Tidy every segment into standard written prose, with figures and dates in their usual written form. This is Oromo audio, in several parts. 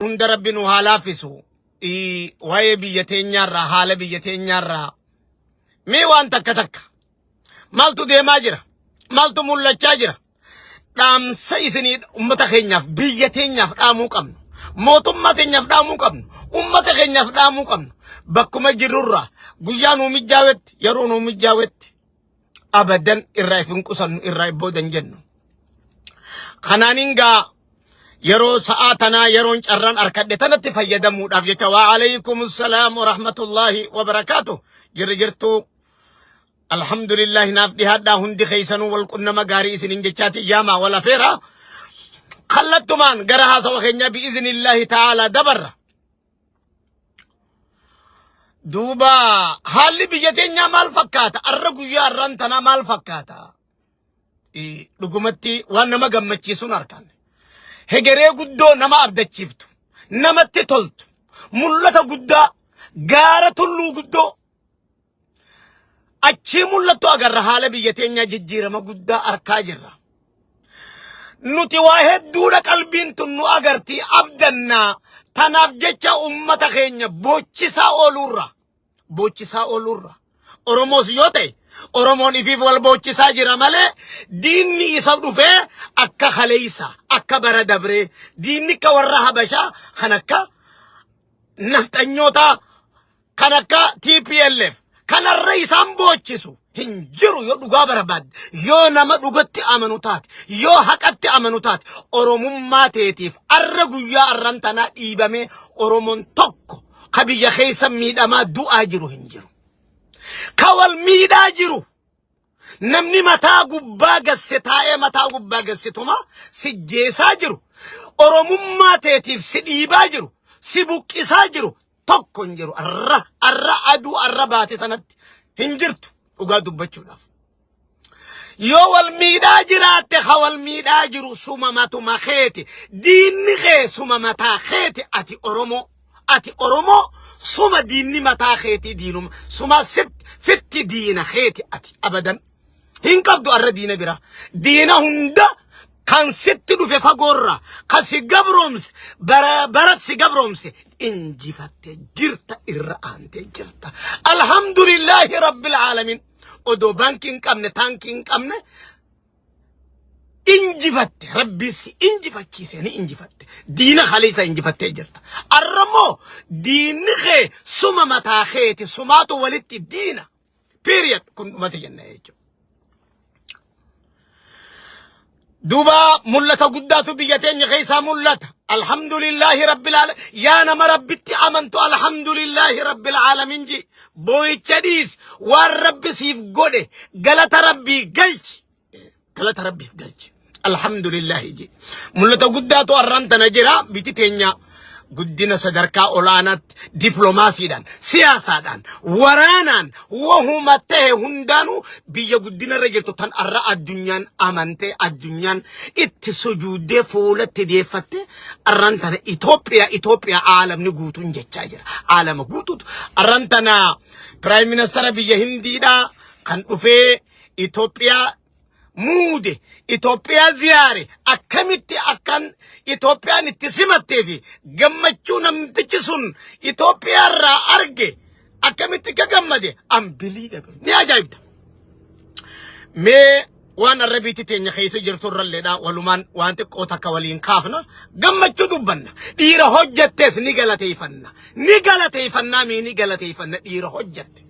Hunda Rabbi nu haa laaffisu. Waa'ee biyya teenyaarraa, haala biyya teenyaarraa mee waan takka takka maaltu deemaa jira, maaltu mul'achaa jira, dhaamsa isinii ummata keenyaaf, biyya teenyaaf dhaamuu qabnu, mootummaa teenyaaf dhaamuu qabnu, ummata keenyaaf dhaamuu qabnu, bakkuma jirrurraa guyyaa nuu mijjaawetti, yeroo nuu mijjaawetti, abadan irraa if hin qusannu, irraa if boodan jennu. Kanaanin gaa yeroo sa'aa tanaa, yeroon carraan arkadhe tanatti fayyadamuudhaaf jecha, wa alaykum salaam wa rahmatullahi wa barakaatu. Jirri jirtuu? Alhamdulillahi. Naaf dhihaadhaa hundi keessanuu. Wal qunnama gaarii isinin jechaati yaamaa wal afeera. Kallattumaan gara haasawa keenyaa bi'iznillaahi ta'aalaa dabarra. Duuba haalli biyya teenyaa maal fakkaata? Arra guyyaa arraan tanaa maal fakkaata? Dhugumatti waan nama gammachiisuun harkaan. Hegeree guddoo nama abdachiiftu, namatti toltu, mul'ata guddaa, gaara tulluu guddoo achii mul'attu agarra. Haala biyya teenyaa jijjiirama guddaa arkaa jirra. Nuti waa hedduudha qalbiin tun nu agartii abdannaa. Tanaaf jecha ummata keenya boochisaa ooluurra, boochisaa ooluurra, Oromoos yoo ta'e Oromoon ifiif wal boochisaa jira malee, diinni isa dhufee akka kaleessa, akka bara dabree, diinni akka warra Habashaa kan akka nafxanyootaa, kan akka TPLF kanarra isaan boochisu hin jiru. Yoo dhugaa barbaadde, yoo nama dhugatti amanu taate, yoo haqatti amanu taate, Oromummaa teetiif arra guyyaa arran tanaa dhiibamee Oromoon tokko ka biyya keessa miidhamaa du'aa jiru hin jiru. Ka wal miidhaa jiru, namni mataa gubbaa gasse taa'ee mataa gubbaa gassetuma si jeesaa jiru, Oromummaa teetiif si dhiibaa jiru, si buqqisaa jiru tokko hin jiru. Arra arra aduu arra baate tanatti hin jirtu dhugaa dubbachuudhaaf. Yoo wal miidhaa jiraatte, ha wal miidhaa jiru suma matuma keeti. Diinni kee suma mataa keeti. Ati Oromoo. Ati Oromoo suma diinni mataa keetii diinuma. Suma sit fitti diina keeti ati abadan. Hin qabdu arra diina bira. Diina hunda kan sitti dhufe fagoorra kan si gabroomse, bara barat si gabroomse injifatte jirta, irra aantee jirta. Alhamdulillahi rabbil aalamiin. Odoo baankii hin qabne, taankii hin qabne injifatte. Rabbi si injifachiise, ni injifatte. Diina khaliisa injifattee jirta. Arrammoo diinni kee suma mataa keeti, sumaatu walitti diina. Period. Kun dhumate jenna jechuudha. Duuba mul'ata guddaatu biyya teenya keessaa mul'ata. Alhamdulillahi rabbil alamin. Yaa nama Rabbitti amantu, alhamdulillahi rabbil alamin ji. Boo'icha dhiis, waan Rabbi siif godhe galata Rabbii galchi. Galata Rabbiif galchi. Alhamdulillahi ji. Mul'ata guddaatu arraan tana jira. Biyyi teenya guddina sadarkaa olaanaatti dippiloomaasiidhaan, siyaasaadhaan, waraanaan, wahuma ta'e hundaanuu biyya guddina irra jirtu tan arra addunyaan amantee, addunyaan itti sujuuddee fuulatti deeffatte arraan tana Itoophiyaa, Itoophiyaa aalamni guutuun jechaa jira. Aalama guutuutu arraan tana piraayim ministeera biyya Hindiidhaa kan dhufee Itoophiyaa muude, Itoophiyaa ziyaare, akkamitti akkan Itoophiyaan itti simattee fi gammachuu namtichi sun Itoophiyaa irraa arge, akkamitti akka gammade unbelievable, ni ajaa'ibda. Mee waan arra biitti teenya keessa jirtu irralleedha walumaan waan xiqqoo takka waliin kaafna, gammachuu dubbanna. Dhiira hojjattes ni galateeffanna, ni galateeffannaa, mee ni galateeffanna dhiira hojjatte.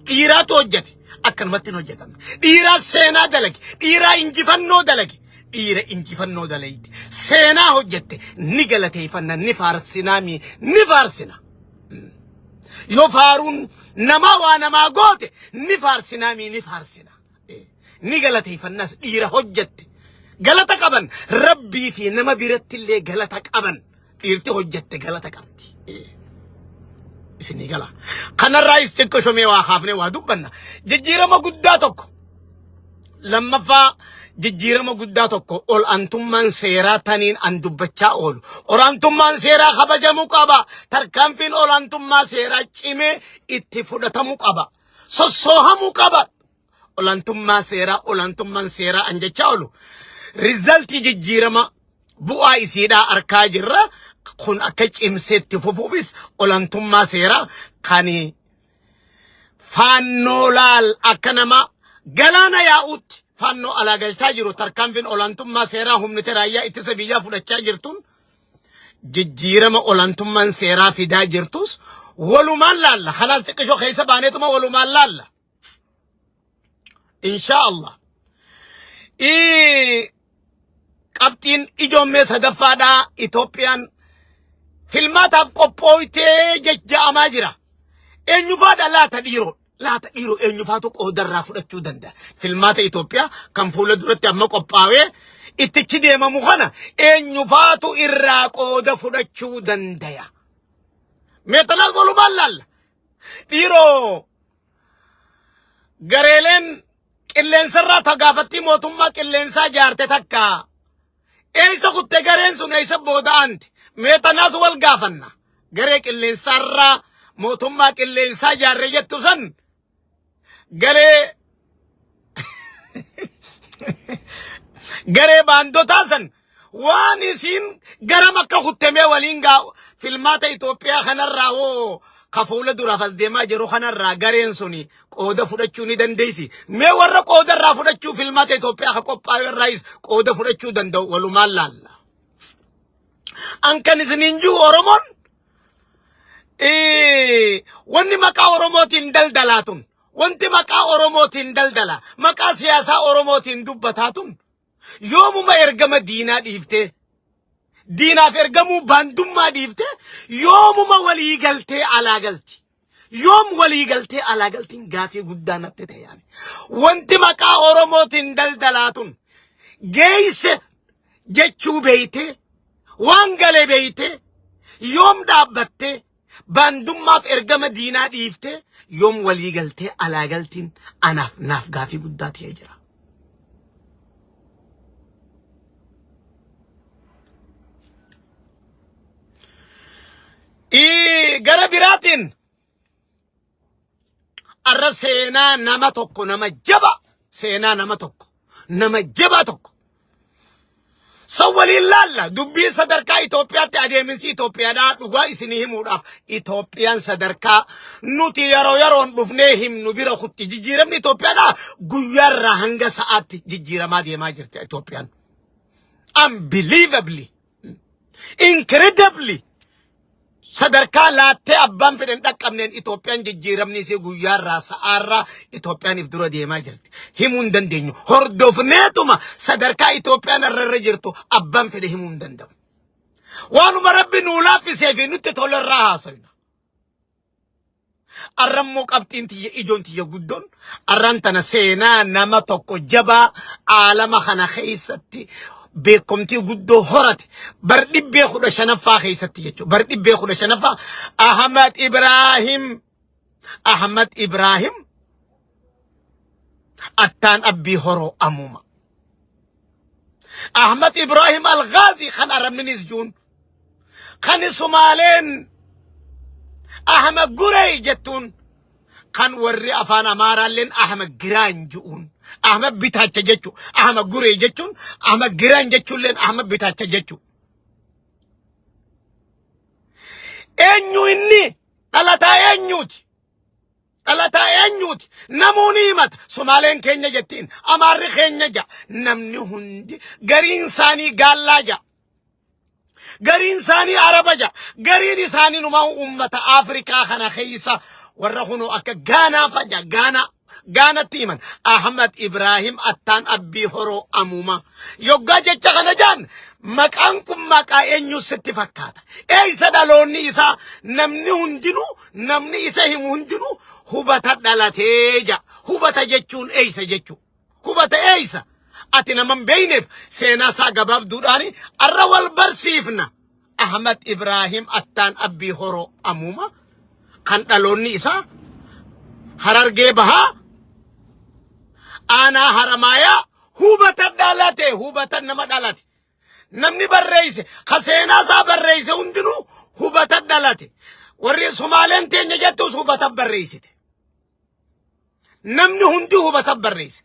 Dhiiraatu hojjete, akkanumatti hin hojjetamne. Dhiiraa seenaa dalage, dhiiraa injifannoo dalage, dhiira injifannoo dalayte. Seenaa hojjette ni galateeffanna, ni faarsinaa, ni faarsina. Yoo faaruun namaa waa namaa goote ni faarsinaa, ni faarsina. Ni galateeffannas dhiira hojjette. Galata qaban Rabbii fi nama biratti illee galata qaban. Dhiirti hojjette galata qabdi. Isinii gala. Kanarraa xiqqoo shomee waa kaafnee waa dubbanna. Jijjiirama guddaa tokko. Lammaffaa, jijjiirama guddaa tokko ol aantummaan seeraa taniin an dubbachaa oolu. Ol aantummaan seeraa kabajamuu qaba. Tarkaanfiin ol aantummaa seeraa cimee itti fudhatamuu qaba. Sossoohamuu qaba. Olaantummaa seeraa, olaantummaan seeraa an jechaa oolu. Result jijjiirama bu'aa isiidhaa arkaa jirra. Kun akka cimsee itti fufuufis olantummaa seeraa kan faannoo laal akka nama galaana yaa'uutti faannoo alaa galchaa jiru tarkaanfiin olantummaa seeraa humnite raayyaa ittisa biyyaa fudhachaa jirtuun jijjiirama olantummaan seeraa fidaa jirtus walumaan laalla. Kanaas xiqqishoo keessa baaneetuma walumaan laalla. Inshaa Allah. Qabxiin ijoommee sadaffaadhaa Itoophiyaan filmaataaf qophooytee jajja'amaa jira. Eenyufaadha laata dhiiroo? Laata dhiiroo eenyufaatu qoodarraa fudhachuu danda'a? Filmaata Itoophiyaa kan fuula duratti amma qophaa'ee ittichi deemamu kana eenyufaatu irraa qooda fudhachuu danda'a? Meetanaas walumaan laalla. Dhiiroo gareeleen qilleensarraa tagaafattii mootummaa qilleensaa jaarte takka eessa kutte gareen sun eessa booda'anti mee tanaas wal gaafanna garee qilleensarraa mootummaa qilleensaa jaarre jettu san garee garee baandotaa san waan isiin garam akka kuttemee waliin gaa filmaata Itoophiyaa kanarraa hoo ka fuula duraaf as deemaa jiru kanarraa gareen suni qooda fudhachuu ni dandeessi. Mee warra qooda irraa fudhachuu filmaata Itoophiyaa ka qophaa'e irraayis qooda fudhachuu danda'u walumaan laalla. An kan isiniin jiru Oromoon wanni maqaa Oromootiin daldalaa tun wanti maqaa Oromootiin daldala maqaa siyaasaa Oromootiin dubbataa tun yoomuma ergama diinaa dhiiftee diinaaf ergamuu baandummaa dhiiftee yoomuma walii galtee alaa galti. Yoom walii galtee alaa galtiin gaafii guddaa natti ta'e yaani. Wanti maqaa Oromootiin daldalaa tun geeyse jechuu beeytee waan galee beeytee yoom dhaabbattee baandummaaf ergama diinaa dhiiftee yoom walii galtee alaa galtiin anaaf naaf gaafii guddaa ta'ee jira. Gara biraatiin arra seenaa nama tokko nama jaba seenaa nama tokko nama jabaa tokko san waliin laalla dubbii sadarkaa Itoophiyaatti adeeminsi Itoophiyaadhaa dhugaa isinii himuudhaaf Itoophiyaan sadarkaa nuti yeroo yeroon dhufnee himnu bira kutti jijjiiramni Itoophiyaadhaa guyyaarraa hanga sa'aatti jijjiiramaa deemaa jirti Itoophiyaan. Unbelievably Incredibly sadarkaa laattee abbaan fedhe hin dhaqqabneen Itoophiyaan jijjiiramni isii guyyaarraa sa'aarraa Itoophiyaan if dura deemaa jirti. Himuu hin dandeenyu. Hordofneetuma sadarkaa Itoophiyaan irra irra jirtu abbaan fedhe himuu hin danda'u. Waanuma Rabbi nuu laaffisee fi nutti tolerraa haasofna. Arrammoo qabxiin tiyya ijoon tiyya guddoon arraan tana seenaa nama tokko jabaa aalama kana keessatti beekumtii guddoo horate bar dhibbee kudha shanaffaa keessatti jechuudha. Bar dhibbee kudha shanaffaa Ahmad Ibraahim Ahmad Ibraahim Attaan Abbii Horoo Amuma. Ahmad Ibrahim Al-Ghazi kan arabninis juun kan Sumaaleen Ahmad Gurey jettuun kan warri afaan Amaaraalleen Ahmad Giraan ju'uun Ahmad Bitaacha jechu Ahmad Gurey jechuun Ahmad Giraan jechuulleen Ahmad Bitaacha jechu. Eenyu inni dhalataa eenyuuti? Dhalataa eenyuuti? Namuu ni himata. Somaaleen keenya jettiin. Amaarri keenya ja'a. Namni hundi gariin isaanii gaallaa ja'a. Gariin isaanii Araba ja'a. Gariin isaanii numaa uummata Afrikaa kana keessa warra kunoo akka Gaanaa fa'a ja'a. Gaanaa. Gaanatti himan. Ahmad Ibrahim Attaan Abbii Horoo Amuuma. Yoggaa jecha kana jaan maqaan kun maqaa eenyu sitti fakkaata? Eessa dhaloonni isaa namni hundinuu namni isa himu hundinuu hubata dhalatee ja. Hubata jechuun eessa jechuu? Hubata eessa? Ati nama hin beekneef seenaa isaa gabaabduudhaan arra wal barsiifna. Ahmad Ibrahim Attaan Abbii Horoo Amuuma kan dhaloonni isaa Harargee Bahaa aanaa Haramaayaa hubata dhalate hubata nama dhalate namni barreesse ka seenaa isaa barreesse hundinuu hubata dhalate warri Somaaleen teenya jettus hubata barreessite namni hundi hubata barreesse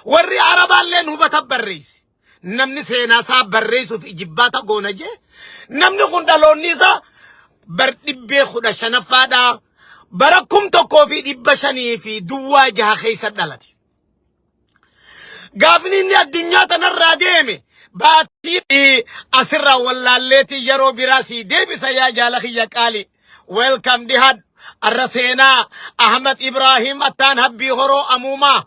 warri Arabaalleen hubata barreesse. Namni seenaa isaa barreessuuf ijibbaata goona jee. Namni kun dhaloonni isaa bar dhibbee kudha shanaffaadha. Bara 1506 keessa dhalate. Gaafni inni addunyaa tanarraa deeme baatii asirraa wallaalleetii yeroo biraa sii deebisa yaa jaala kiyya qaali. Welcome dhihaadhu. Arra seenaa Ahmad Ibrahim Attaan Habbii Horoo Amuumaa.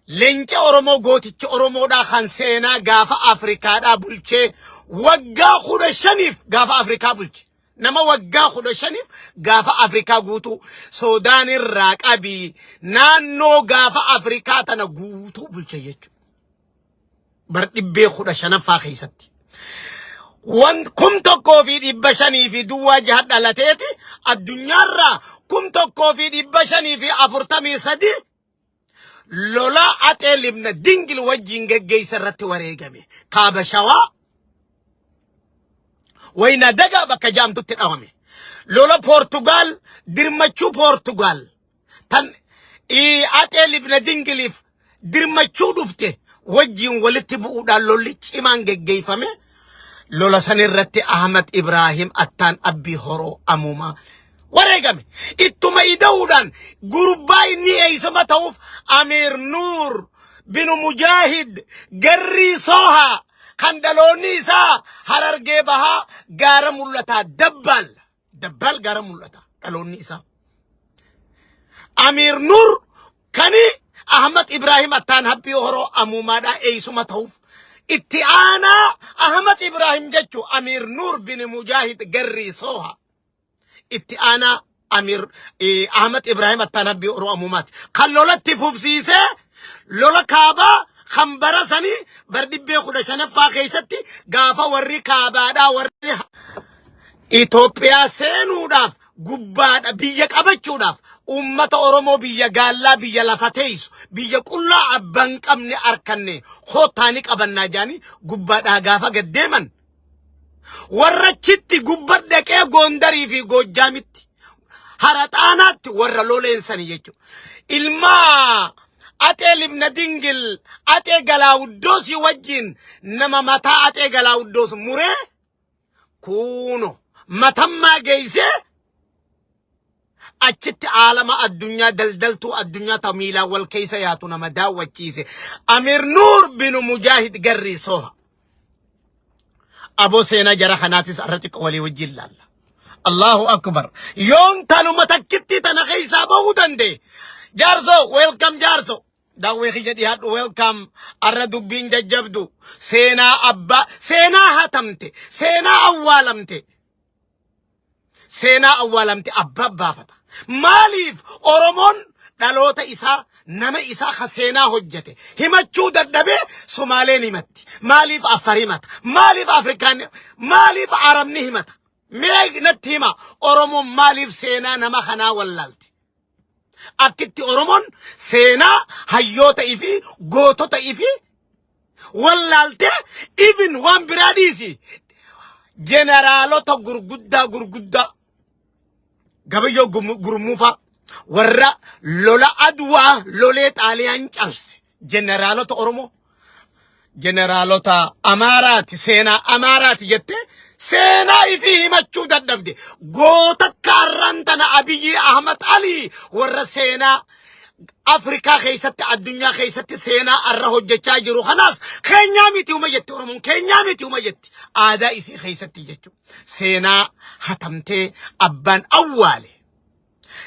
Leenca Oromoo gooticha Oromoodhaa kan seenaa gaafa Afrikaadhaa bulchee waggaa 15f gaafa Afrikaa bulche. Nama waggaa 15f gaafa Afrikaa guutuu Soodaan irraa qabii naannoo gaafa Afrikaa tana guutuu bulche jechuudha. Bar dhibbee 15ffaa keessatti. Wan 1506 dhalateeti addunyaarraa 1543 lola Axee Libna Dingil wajjin geggeessa irratti wareegame. Kaaba Shawaa Wayna Daga bakka jaamtutti dhawame. Lola Poortugaal dirmachuu Poortugaal tan Axee Libna Dingiliif dirmachuu dhufte wajjin walitti bu'uudhaan lolli cimaan geggeeffame. Lola san irratti Ahmad Ibrahim Attaan Abbii Horoo Amuumaa wareegame. Ittuma ida'uudhaan gurbaa inni eeysama ta'uuf Amiir Nuur binu Mujaahid Garrii Soohaa kan dhaloonni isaa Harargee Bahaa gaara mul'ataa Dabbaal Dabbaal gaara mul'ataa dhaloonni isaa. Amiir Nuur kani Ahmad Ibrahim Attaan Habbii Horoo Amuumaadhaa eeysuma ta'uuf itti aanaa Ahmad Ibrahim jechuu Amiir Nuur bin Mujaahid Garrii Sooha itti aanaa Amiir Ahmad Ibrahim Attaan Habbii Horoo Amuumaati. Kan lolatti fufsiisee lola kaabaa kan bara sanii bar dhibbee 15ffaa keessatti gaafa warri kaabaadhaa warri Itoophiyaa seenuudhaaf gubbaadha biyya qabachuudhaaf uummata Oromoo biyya gaallaa biyya lafa teessu biyya qullaa abbaa hin qabne arkanne koottaani qabannaa jaanii gubbaadhaa gaafa gad deeman warra achitti gubba dhaqee Goondarii fi Goojjaamitti hara xaanaatti warra loleensani jechuudha. Ilmaa Axee Libna Dingil Axee Galaawuddoosii wajjin nama mataa Axee Galaawuddoos muree kuuno matammaa geessee achitti aalama addunyaa daldaltuu addunyaa ta miilaan wal keessa yaatu nama daawwachiise. Amir Nuur binu Mujaahid Garrii Soha. Aboo seenaa jara kanaatis arra xiqqoo walii wajjin laalla. Allahu akbar. Yoon tanuma takkitti tana keessaa bahuu danda'e. Jaarso, welcome jaarso. Daawwee kiyya dhiyaadhu welcome. Arra dubbiin jajjabdu. Seenaa abbaa, seenaa hatamte, seenaa awwaalamte. Seenaa awwaalamte abbaa baafata. Maaliif Oromoon dhaloota isaa nama isaa ka seenaa hojjete himachuu dadhabee Somaaleen himatti. Maaliif Afar himata? Maaliif Afrikaan maaliif Arabni himata? Mee natti hima Oromoon maaliif seenaa nama kanaa wallaalte? Akkitti Oromoon seenaa hayyoota ifi gootota ifi wallaalte even waan biraa dhiisi jeneraalota gurguddaa gurguddaa Gabayyoo Gurmuufaa warra lola Adwaa lolee Xaaliyaan cabse jeneraalota Oromoo jeneraalota Amaaraati seenaa Amaaraati jettee seenaa ifii himachuu dadhabde goota kaarraan tana Abiyyi Ahmad Ali warra seenaa Afrikaa keessatti addunyaa keessatti seenaa arra hojjechaa jiru kanaas keenyaa miti uma jetti Oromoon keenyaa miti uma jetti aadaa isii keessatti jechuudha. Seenaa hatamtee abbaan awwaale.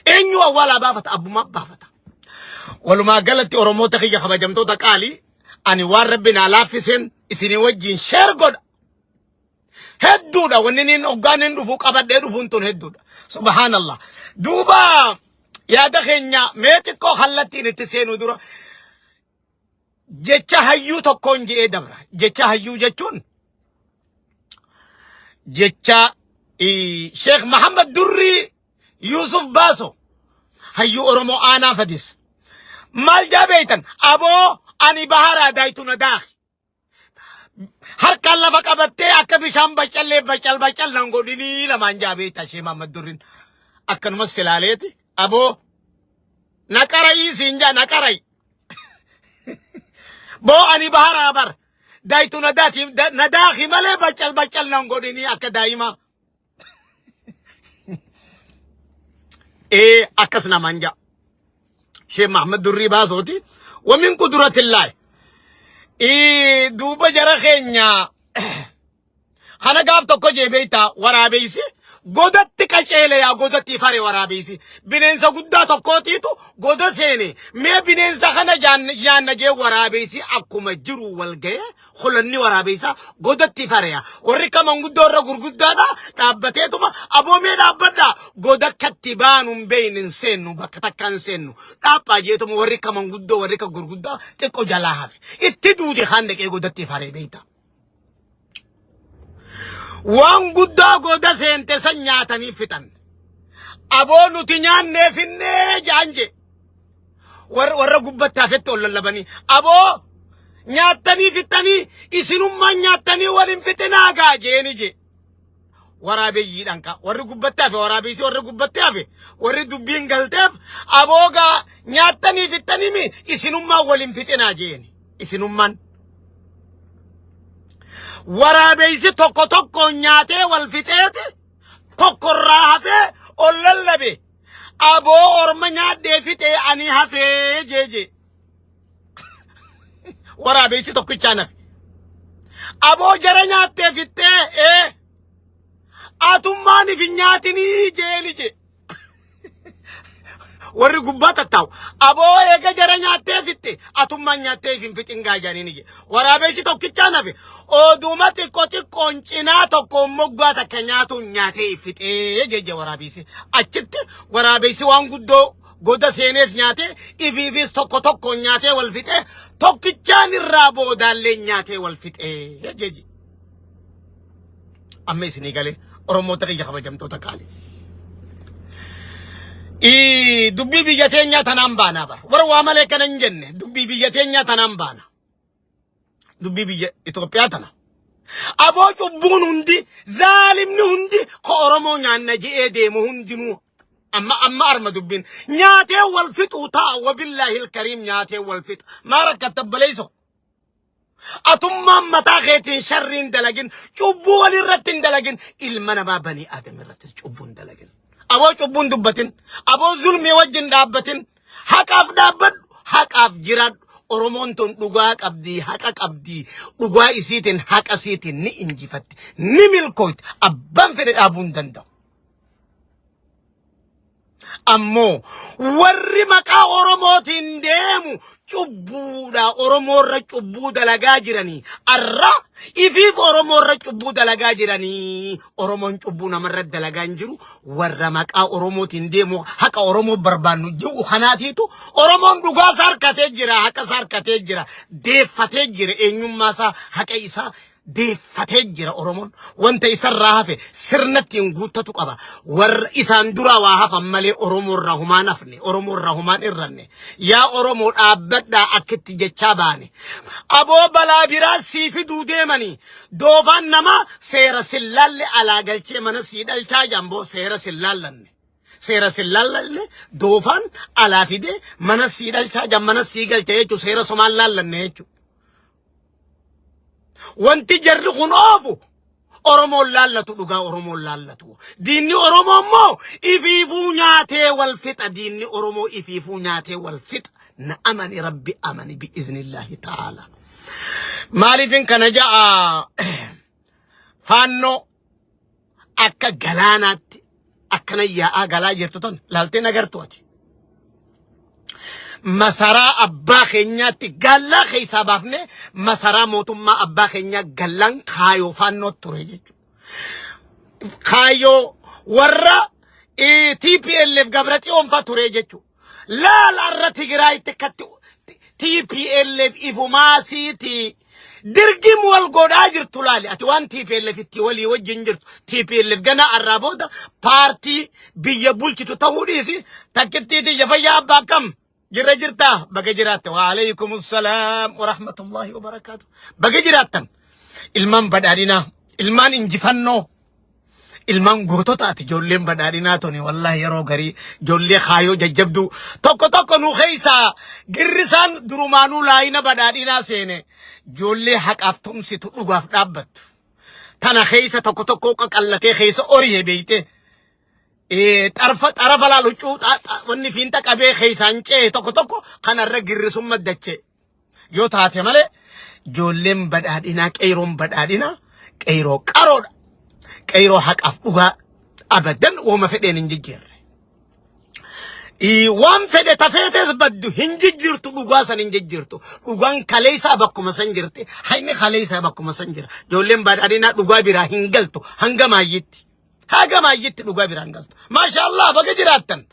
Eenyu awwaalaa baafata? Abbuma baafata. Walumaa galatti Oromoota kiyya kabajamtoota qaalii ani waan rabbi naa laaffiseen isinii wajjin sheer godha. Hedduudha wanni niin hoggaan hin dhufu qabadhee dhufuun tun hedduudha. Subhaanallah. Duuba yaada keenya mee xiqqoo kallattiin itti seenuu dura jecha hayyuu tokkoon je'ee dabra. Jecha hayyuu jechuun jecha Sheekh Muhammad Durrii Yuusuf Baaso hayyuu Oromoo aanaa fadis. Maal jaa beeytan aboo ani baharaa daayitu na daaki. Harkaan lafa qabattee akka bishaan bacallee bacal bacal nan godhinii lamaan jaa beeyta Sheekh Muhammad Durriin. Akkanumas silaaleeti aboo na qara'ii siin jaa na qara'i. Boo ani baharaa bar. Daayitu na daati na daaki malee baccal baccal nan godhinii akka daa'imaa. Ee akkas namaan ja'a. Sheekh Mahamad Durrii Baasooti. Wamin quduratillaahi. Ee duuba jara keenya Kana gaaf tokko jee beektaa waraabeysi godatti qaceele yaa godatti fare waraabeysi. Bineensa guddaa tokkootiitu goda seene. Mee bineensa kana nyaanna jee waraabeysi akkuma jiru wal ga'ee holanni waraabeysa godatti fare yaa. Warri ka manguddoo irra gurguddaadha dhaabbateetuma aboo mee dhaabbadha goda akkatti baanu hin beeyne hin seennu bakka takka hin seennu dhaaphaa jeetuma warri ka manguddoo warri ka gurguddaa xiqqoo jalaa hafe. Itti duude kaan dhaqee godatti fare beektaa. Waan guddaa goda seente san nyaatanii fixan. Aboo nuti nyaannee finnee jaan jee. Warra gubbatti hafetti ol lallabanii. Aboo nyaattanii fixxanii isinummaan nyaattanii waliin fixinaa gaa jeeni jee. Waraabeyyiidhaan kaa warri gubbatti hafe waraabessi warri gubbatti hafe warri dubbiin galteef aboo gaa nyaattanii fixxanii mi isinummaan waliin fixinaa jeeni. Isinummaan. Waraabeysi tokko tokkoon nyaatee wal fixeeti tokko irraa hafee ol lallabe. Aboo orma nyaadhee fixee ani hafee jeeje. Waraabeysi tokkichaan hafe. Aboo jara nyaattee fixxee ee atummaan if hin nyaatinii jeeli jee. Warri gubbaa tattaa'u aboo eega jara nyaattee fixxe atummaan nyaattee if hin fixin gaa jedhanii ni waraabessi tokkichaan hafe oduma xiqqo xiqqoon cinaa tokkoon moggaa takka nyaatuun nyaatee if fixee jeje waraabessi achitti waraabessi waan guddoo goda seenees nyaatee ifiifis tokko tokkoon nyaatee wal fixee tokkichaan irraa boodaallee nyaatee wal fixee jeje. Amma isinii galee Oromoota kiyya kabajamtoota qaalii. Dubbii biyya teenyaa tanaan baanaa bara. Warra waa malee kana hin jenne dubbii biyya teenyaa tanaan baana. Dubbii biyya Itoophiyaa tana. Aboo cubbuun hundi zaalimni hundi ko Oromoo nyaanna je'ee deemu hundinuu amma amma arma dubbiin nyaatee wal fixuu ta'a wabillaahil kariim nyaatee wal fixa maa rakkatta obboleessoo. Atummaan mataa keetiin sharrii hin dalagin, cubbuu walirratti hin dalagin, ilma namaa banii aadam irrattis cubbuu hin dalagin. Aboo cubbuu hin dubbatin, aboo zulmii wajjin dhaabbatin, haqaaf dhaabbadhu, haqaaf jiraadhu. Oromoon tun dhugaa qabdi, haqa qabdi, dhugaa isiitiin haqa isiitiin ni injifatti, ni milkooyti, abbaan fedhe dhaabuu hin danda'u. Ammoo warri maqaa Oromootiin deemu cubbuudha. Oromoorra cubbuu dalagaa jiranii. Arra ifiif Oromoorra cubbuu dalagaa jiranii. Oromoon cubbuu namarra dalagaa hin jiru. Warra maqaa Oromootiin deemu haqa Oromoo barbaannu jiru kanaatiitu Oromoon dhugaa isaa harkatee jira. Haqa isaa harkatee jira. Deeffatee jira eenyummaa isaa haqa isaa deeffatee jira Oromoon. Wanta isarraa hafe sirna ittiin guuttatu qaba. Warra isaan duraa waa hafan malee Oromoo irraa humaan hafne, Oromoo irraa humaan irranne. Yaa Oromoo dhaabbadhaa akkitti jechaa baane. Aboo balaa biraa sii fiduu deemanii doofaan namaa seera sillaalle alaa galchee mana sii dhalchaa jamboo seera sillaallanne. Seera sillaallanne doofaan alaa fidee mana sii dhalchaa jan mana sii galcha jechuun seera somaan laallanne jechuudha. Wanti jarri kun oofu Oromoon laallatu dhugaa Oromoon laallatu. Diinni Oromoo immoo ifiifuu nyaatee wal fixa. Diinni Oromoo ifiifuu nyaatee wal fixa. Na amani Rabbi amani bi'iznillaahi ta'ala. Maaliifin kana ja'a faannoo akka galaanaatti akkana yaa'aa galaa jirtu tan laaltee nagartu ati. Masaraa abbaa keenyaatti gallaa keessaa baafnee masaraa mootummaa abbaa keenyaa gallaan kaayoo faannoo ture jechuudha. Kaayoo warra TPLF Gabraxiyoon fa ture jechuudha. Laal arra Tigraayitti akkatti TPLF ifumaa siiti dirgim wal godhaa jirtu laali. Ati waan TPLF itti walii wajjin jirtu TPLF ganaa arraa booda paartii biyya bulchitu ta'uu dhiisi takkittiiti ija fayyaa abbaa akkam jirra jirtaa baga jiraatte waaleykum salaam wa rahmatullahi wa barakaatu baga jiraattan ilmaan badhaadhinaa ilmaan injifannoo. Ilmaan goototaati ijoolleen badhaadhinaa tuni wallahi yeroo garii ijoollee kaayoo jajjabduu tokko tokko nu keessaa girrisaan durumaanuu laayina badhaadhinaa seene ijoollee haqaaf tumsitu dhugaaf dhaabbattu. Tana keessa tokko tokko qaqallatee keessa ori'e beeyte. Xarfa xarafa laal huccuu wanni fiinxa qabee keessaan ce'e tokko tokko kanarra girrisumma dachee. Yoo taate malee ijoolleen badhaadhinaa qeeyroon badhaadhinaa qeeyroo qaroodha. Qeeyroo haqaaf dhugaa abadan wooma fedheen hin jijjiirre. Waan fedhe tafeetes baddu hin jijjiirtu dhugaa san hin jijjiirtu. Dhugaan kaleessaa bakkuma san jirti. Hayni kaleessaa bakkuma san jira. Ijoolleen badhaadhinaa dhugaa biraa hin galtu hanga maayyitti. Haga maayyitti dhugaa biraan galtu. Maashaallah baga jiraattan.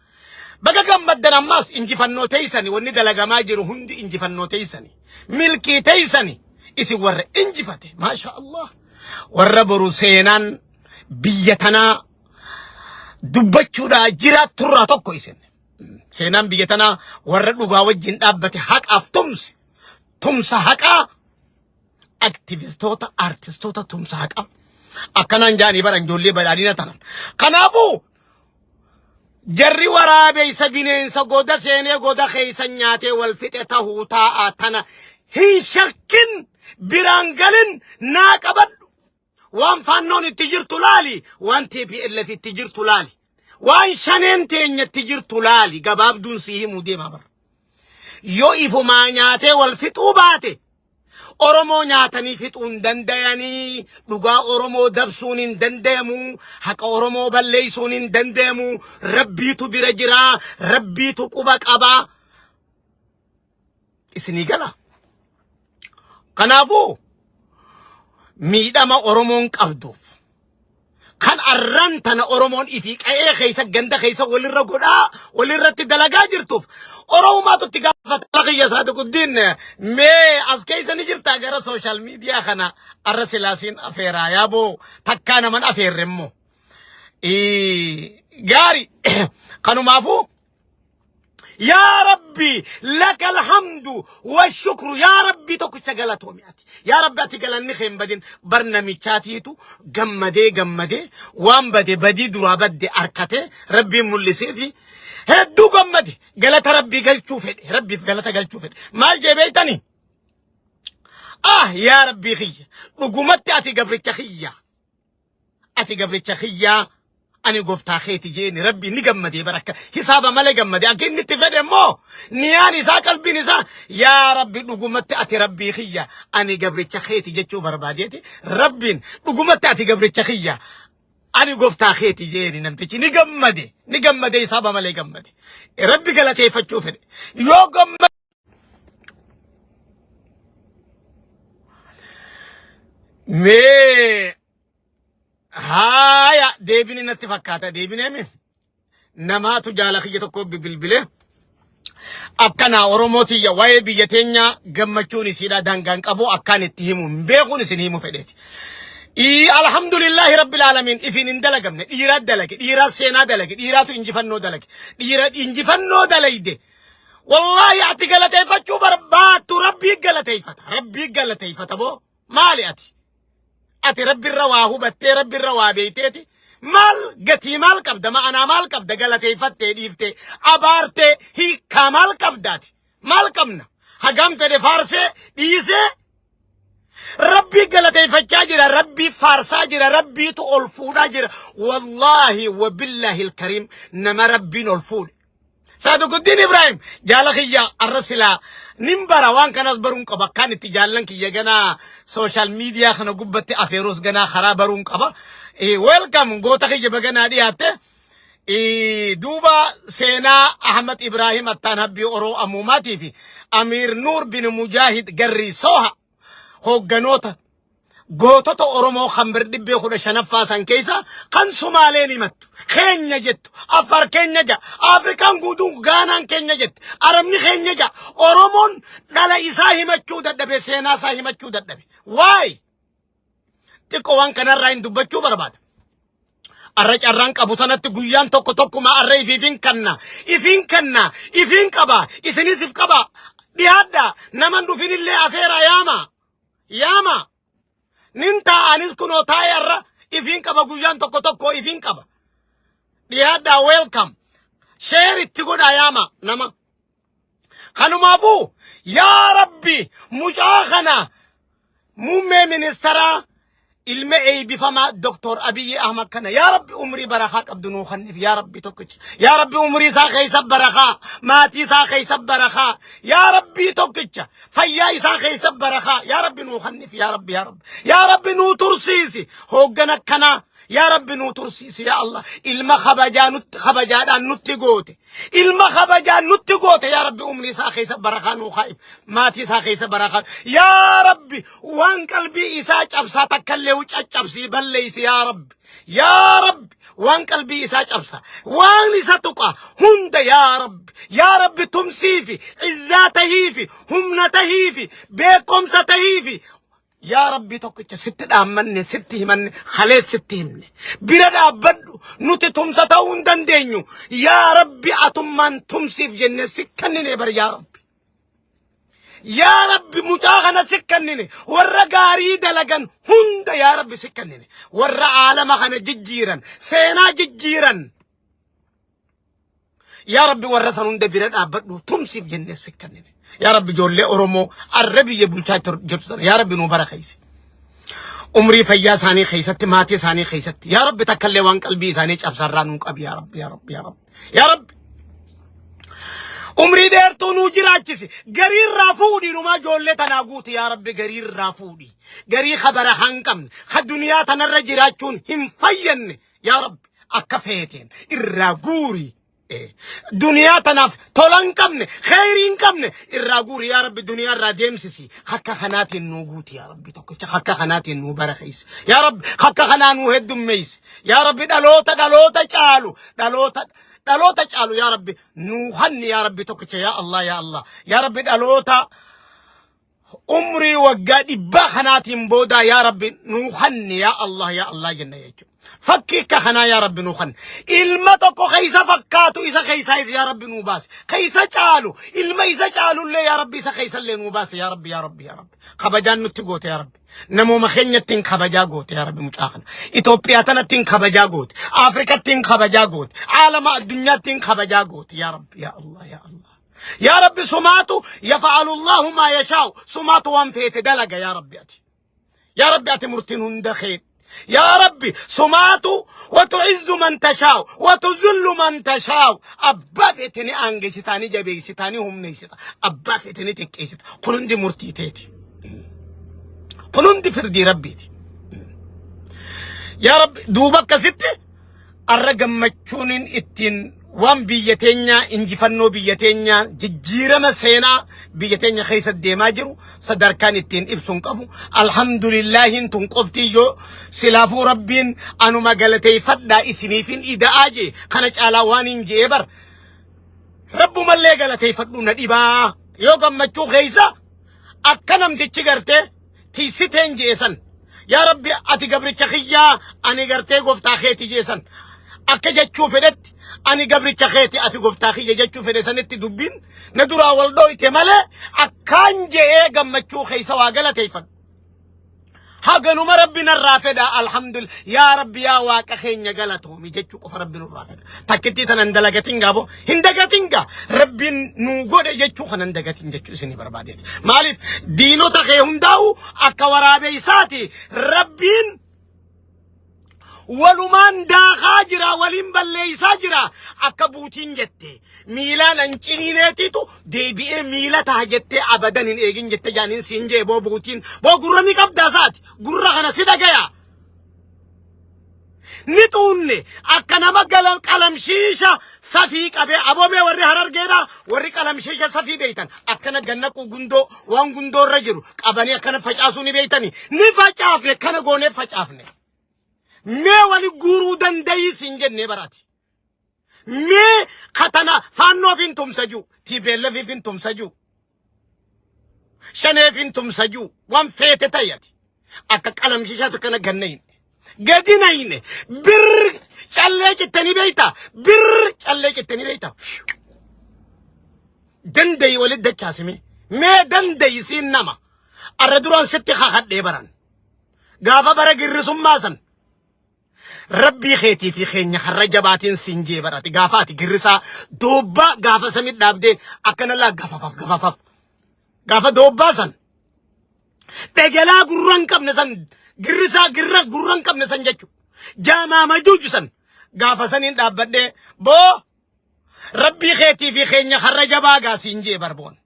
Baga gammaddan ammaas injifannoo teeysani wanni dalagamaa jiru hundi injifannoo teeysani. Milkii teeysani isin warra injifate. Maashaallah. Warra boru seenaan biyya tanaa dubbachuudhaa jiraatturraa tokko isin. Seenaan biyya tanaa warra dhugaa wajjin dhaabbate haqaaf tumse. Tumsa haqaa aktivistoota artistoota tumsa haqaa akkanaan jaanii bara ijoollee badhaadhina tanan. Kanaafuu jarri waraabeessa bineensa goda seenee goda keessa nyaatee wal fixe tahuu taa'a tana hin shakkin biraan galin naa qabadhu. Waan faannoon itti jirtu laali, waan TPLF itti jirtu laali, waan shaneen teenya itti jirtu laali gabaabduun sii himuu deemaa bara. Yoo ifumaa nyaatee wal fixuu baate Oromoo nyaatanii fixuu hin dandayanii, dhugaa Oromoo dabsuun hin dandayamu, haqa Oromoo balleessuun hin dandayamu, Rabbiitu bira jira, Rabbiitu quba qaba. Isinii gala. Kanaafuu miidhama Oromoon qabduuf kan arran tana Oromoon ifii qa'ee keessa ganda keessa walirra godhaa walirratti dalagaa jirtuuf Oromumaatu itti gaafata kiyya Saadiquddiin mee as keessa ni jirtaa gara sooshaal miidiyaa kana arra silaasiin afeeraa yaaboo takkaa naman afeerre immoo. Gaari kanumaafuu Yaa Rabbi laka alhamdu wa shukru yaa Rabbi tokkicha galatoomi ati. Yaa Rabbi ati galanni kee hin badin bar namichaatiitu gammadee gammadee waan bade badii duraa badde arkatee Rabbiin mul'iseefi hedduu gammade galata Rabbii galchuu fedhe Rabbiif galata galchuu fedhe maal jee beeytanii? Ah yaa Rabbii kiyya dhugumatti ati gabricha kiyya ati gabricha kiyyaa ani goftaa keeti jeeni rabbi ni gammadee bara akka hisaaba malee gammade akka inni itti fedhe immoo niyaan isaa qalbiin isaa yaa rabbi dhugumatti ati rabbii kiyya ani gabricha keeti jechuu barbaadeeti rabbiin dhugumatti ati gabricha kiyya ani goftaa keeti jeeni namtichi ni gammade ni gammade hisaaba malee gammade rabbi galateeffachuu fedhe yoo gammade Mee haaya deebini natti fakkaata deebineemi namaatu jaala kiyya tokko bilbile akkanaa Oromoo tiyya waa'ee biyya teenyaa gammachuun isiidha daangaan qabu akkaan itti himu hin beekuun isin himu fedheeti. Ii alhamdulillahi rabbil aalamiin ifiin hin dalagamne dhiiraa dalage dhiiraa seenaa dalage dhiiraatu injifannoo dalage dhiira injifannoo dalayde Wallaahi ati galateeffachuu barbaaddu rabbii galateeffata. Rabbii galateeffata boo maali ati? Ati rabbirra waa hubattee rabbirra waa beeyteeti maal gatii maal qabda ma'anaa maal qabda galateeffattee dhiiftee abaartee hiikkaa maal qabda ati? Maal qabna? Hagam fedhe faarsee dhiisee Rabbii galateeffachaa jira, Rabbii faarsaa jira, Rabbiitu ol fuudhaa jira. Wallaahi wabillaahi alkariim nama Rabbiin ol fuudhe. Saadiquddiin Ibrahim jaala kiyya arra silaa nin bara waan kanas baruun qaba akkaan itti jaallan kiyya ganaa sooshaal miidiyaa kana gubbatti afeeruus ganaa karaa baruun qaba. Welcome goota kiyya baganaa dhiyaatte. Duuba seenaa Ahmad Ibrahim Attaan Habbii Oroo Amuumaatii fi Amiir Nuur bin Mujaahid Garrii Sooha hoogganoota gootota Oromoo kan bir dhibbee kudha shanaffaa san keessa kan Sumaaleen himattu keenya jettu Affaar keenya ja'a Afrikaan guutuun Gaanaan keenya jette Arabni keenya ja'a Oromoon dhala isaa himachuu dadhabe seenaa isaa himachuu dadhabe waay xiqqoo waan kanarraa hin dubbachuu barbaada. Arra carraan qabu tanatti guyyaan tokko tokkuma arra ifiifin kanna ifiin kanna ifiin qaba isinis if qaba dhiyaadha naman dhufinillee afeera yaama yaama nin taa'anis kunoo taa'e arra Ifiin qaba, guyyaan tokko tokko ifiin qaba. Dhiyaadhaa, welcome. Share itti godhaa, yaama nama. Kanumaafuu yaa Rabbi, mucaa kana, muummee ministeeraa, ilma eebbifamaa Dr. Abiyyi Ahmad kana, yaa Rabbi, umrii barakaa qabdu nuu kenniif. Yaa Rabbi tokkicha, yaa Rabbi, umrii isaa keessa barakaa, maatii isaa keessa barakaa, yaa Rabbi tokkicha, fayyaa isaa keessa barakaa, yaa Rabbi, nuu kenniif. Yaa Rabbi, yaa Rabbi, yaa Rabbi, nuu tursiisi hooggan akkanaa. Yaa Rabbi, nuu tursiisi. Yaa Allah, ilma kabajaa nutti, kabajaadhaan nutti goote, ilma kabajaa nutti goote. Yaa Rabbi, umrii isaa keessa barakaa nuu kaa'if, maatii isaa keessa barakaa. Yaa Rabbi, waan qalbii isaa cabsaa takkallee caccabsii balleeysi. Yaa Rabbi, yaa Rabbi, waan qalbii isaa cabsa, waan isa tuqa hunda, yaa Rabbi, yaa Rabbi, tumsiifi, izzaa tahiifi, humna tahiifi, beekumsa tahiifi. Yaa Rabbi tokkicha, sitti dhaammanne, sitti himanne, halee sitti himne. Bira dhaabbadhu, nuti tumsa ta'uu hin dandeenyu. Yaa Rabbi, atummaan tumsiif jenne si kennine bar, yaa Rabbi. Yaa Rabbi, mucaa kana si kennine. Warra gaarii dalagan hunda, yaa Rabbi, si kennine. Warra aalama kana jijjiiran, seenaa jijjiiran. Yaa Rabbi, warra san hunda bira dhaabbadhu, tumsiif jennee si kennine. Yaa Rabbi, ijoollee Oromoo arra biyya bulchaa jirtu sana, yaa Rabbi, nuu barakeessi. Umrii fayyaa isaanii keessatti, maatii isaanii keessatti, yaa Rabbi, takkallee waan qalbii isaanii cabsarraa nuu qabi. Yaa Rabbi, yaa Rabbi, yaa Rabbi, yaa Rabbi. Umrii dheertuu nuu jiraachisi. Gariirraa fuudhi, numaa ijoollee tanaa guuti. Yaa Rabbi, gariirraa fuudhi. Garii kabara hin qabne, ka duniyaa tanarra jiraachuun hin fayyanne. Yaa Rabbi, akka feeteen irraa guuri. Duniyaa tanaaf tola hin qabne, kheyrii hin qabne irraa guuri. Yaa Rabbi, duniyaa irraa deemsisi. Akka kanaatiin nuu guuti. Yaa Rabbi tokkicha, akka kanaatiin nuu barakeessi. Yaa Rabbi, akka kanaa nuu heddummeessi. Yaa Rabbi, dhaloota dhaloota caalu, dhaloota dhaloota caalu, yaa Rabbi, nuu hanni. Yaa Rabbi tokkicha, yaa Allah, yaa Allah, yaa Rabbi, dhaloota umrii waggaa 100 kanaatiin boodaa, yaa Rabbi, nuu hanni. Yaa Allah, yaa Allah jenna jechuudha. Fakkii akka kanaa, yaa Rabbi, nuu hanni. Ilma tokko keessa fakkaatu isa keessaa isa, yaa Rabbi, nuu baase. Keessa caalu, ilma isa caalullee, yaa Rabbi, isa keessallee nuu baase. Yaa Rabbi, yaa Rabbi, yaa Rabbi. Kabajaan nutti goote, yaa Rabbi. Namooma keenyattiin kabajaa goote, yaa Rabbi, mucaa kana. Itoophiyaa tanattiin kabajaa goote. Afrikattiin kabajaa goote. Aalama addunyaattiin kabajaa goote. Yaa Rabbi, yaa Allah, yaa Allah. Yaa Rabbi, sumaatu يفعل الله ما يشاء, sumaatu waan feete dalaga. Yaa Rabbi, ati. Yaa Rabbi, ati murtiin hunda kee. Yaa Rabbi, sumaatu وتعز من تشاء وتذل من تشاء. Abbaa feete ni aangeessita, ni jabeessita, ni humneessita. Abbaa feete ni xiqqeessita. Kun hundi murtii teeti. Kun hundi firdii Rabbiiti. Yaa Rabbi, duuba akkasitti arra gammachuun ittiin waan biyya teenyaa, injifannoo biyya teenyaa, jijjiirama seenaa biyya teenya keessa deemaa jiru sadarkaan ittiin ibsuun qabu. Alhamdulillaahiin tun qofti yoo silaafuu Rabbiin anuma galateeffadhaa isiniifin ida'aa jee, kana caalaa waan hin jee bar Rabbumallee galateeffadhu na dhibaa. Yoo gammachuu keessa akka namtichi gartee tiisiteen jee san, yaa Rabbi, ati gabricha kiyyaa, ani gartee gooftaa keeti jee san, akka jechuu fedhetti, ani gabricha keeti, ati gooftaa kiyya jechuu fedhe sanitti dubbiin na duraa wal dhooyte malee, akkaan je'ee gammachuu keessa waa galateeffadhu. Haganuma Rabbi narraa fedha. Alhamdulillah, yaa Rabbi, yaa Waaqa keenya, galatoomi jechuu qofa Rabbi nurraa fedha. Takkittii tana hin dalagatin gaabo, hin dagatin gaa, Rabbiin nuu godhe jechuu kana hin dagatin jechuu isinii barbaadeeti. Maaliif diinota kee hundaa'u akka waraabeessaati Rabbiin walumaan daakaa jira, waliin balleessaa jira. Akka buutiin jette, miilaan anciniineetitu deebi'ee miila taha jettee abadan hin eegin jette jaaniin siin jee. Boo buutiin, boo gurra ni qabdaa saati, gurra kana si dhagaya. Ni xuunne akka nama qalamshiisha safii qabee. Aboomee warri Harargeedha, warri qalamshiisha safii beeytan, akkana gannaquu, gundoo, waan gundoo irra jiru qabanii akkana facaasuu ni beeytani. Ni facaafne, kana goonee facaafne. Mee wali guuruu dandayii siin jennee baraati. Mee katana faannoof hin tumsajuu, TPLF hin tumsajuu, shaneef hin tumsajuu, waan feete ta'e akka qalamshiishaatu kana ganna hin. Gadi nayne bir callee cittanii beeyta, bir callee cittanii beeyta. Dandayi walit dachaasime, mee dandayi siin nama arra duraan sitti kakadhee baran gaafa bara girrisummaa san. Rabbii keetii fi keenya har'a jabaatiin siin jee barate gaafa ati girrisaa doobbaa gaafa sami dhaabdee akkana laa gafafaf gafafaf gaafa doobbaa san dhegelaa gurra hin qabne san girrisaa girra gurra hin qabne san jechu jaamaa majuuju san gaafa saniin dhaabbadhee boo rabbii keetii fi keenya har'a jabaa gaa siin jee barboon.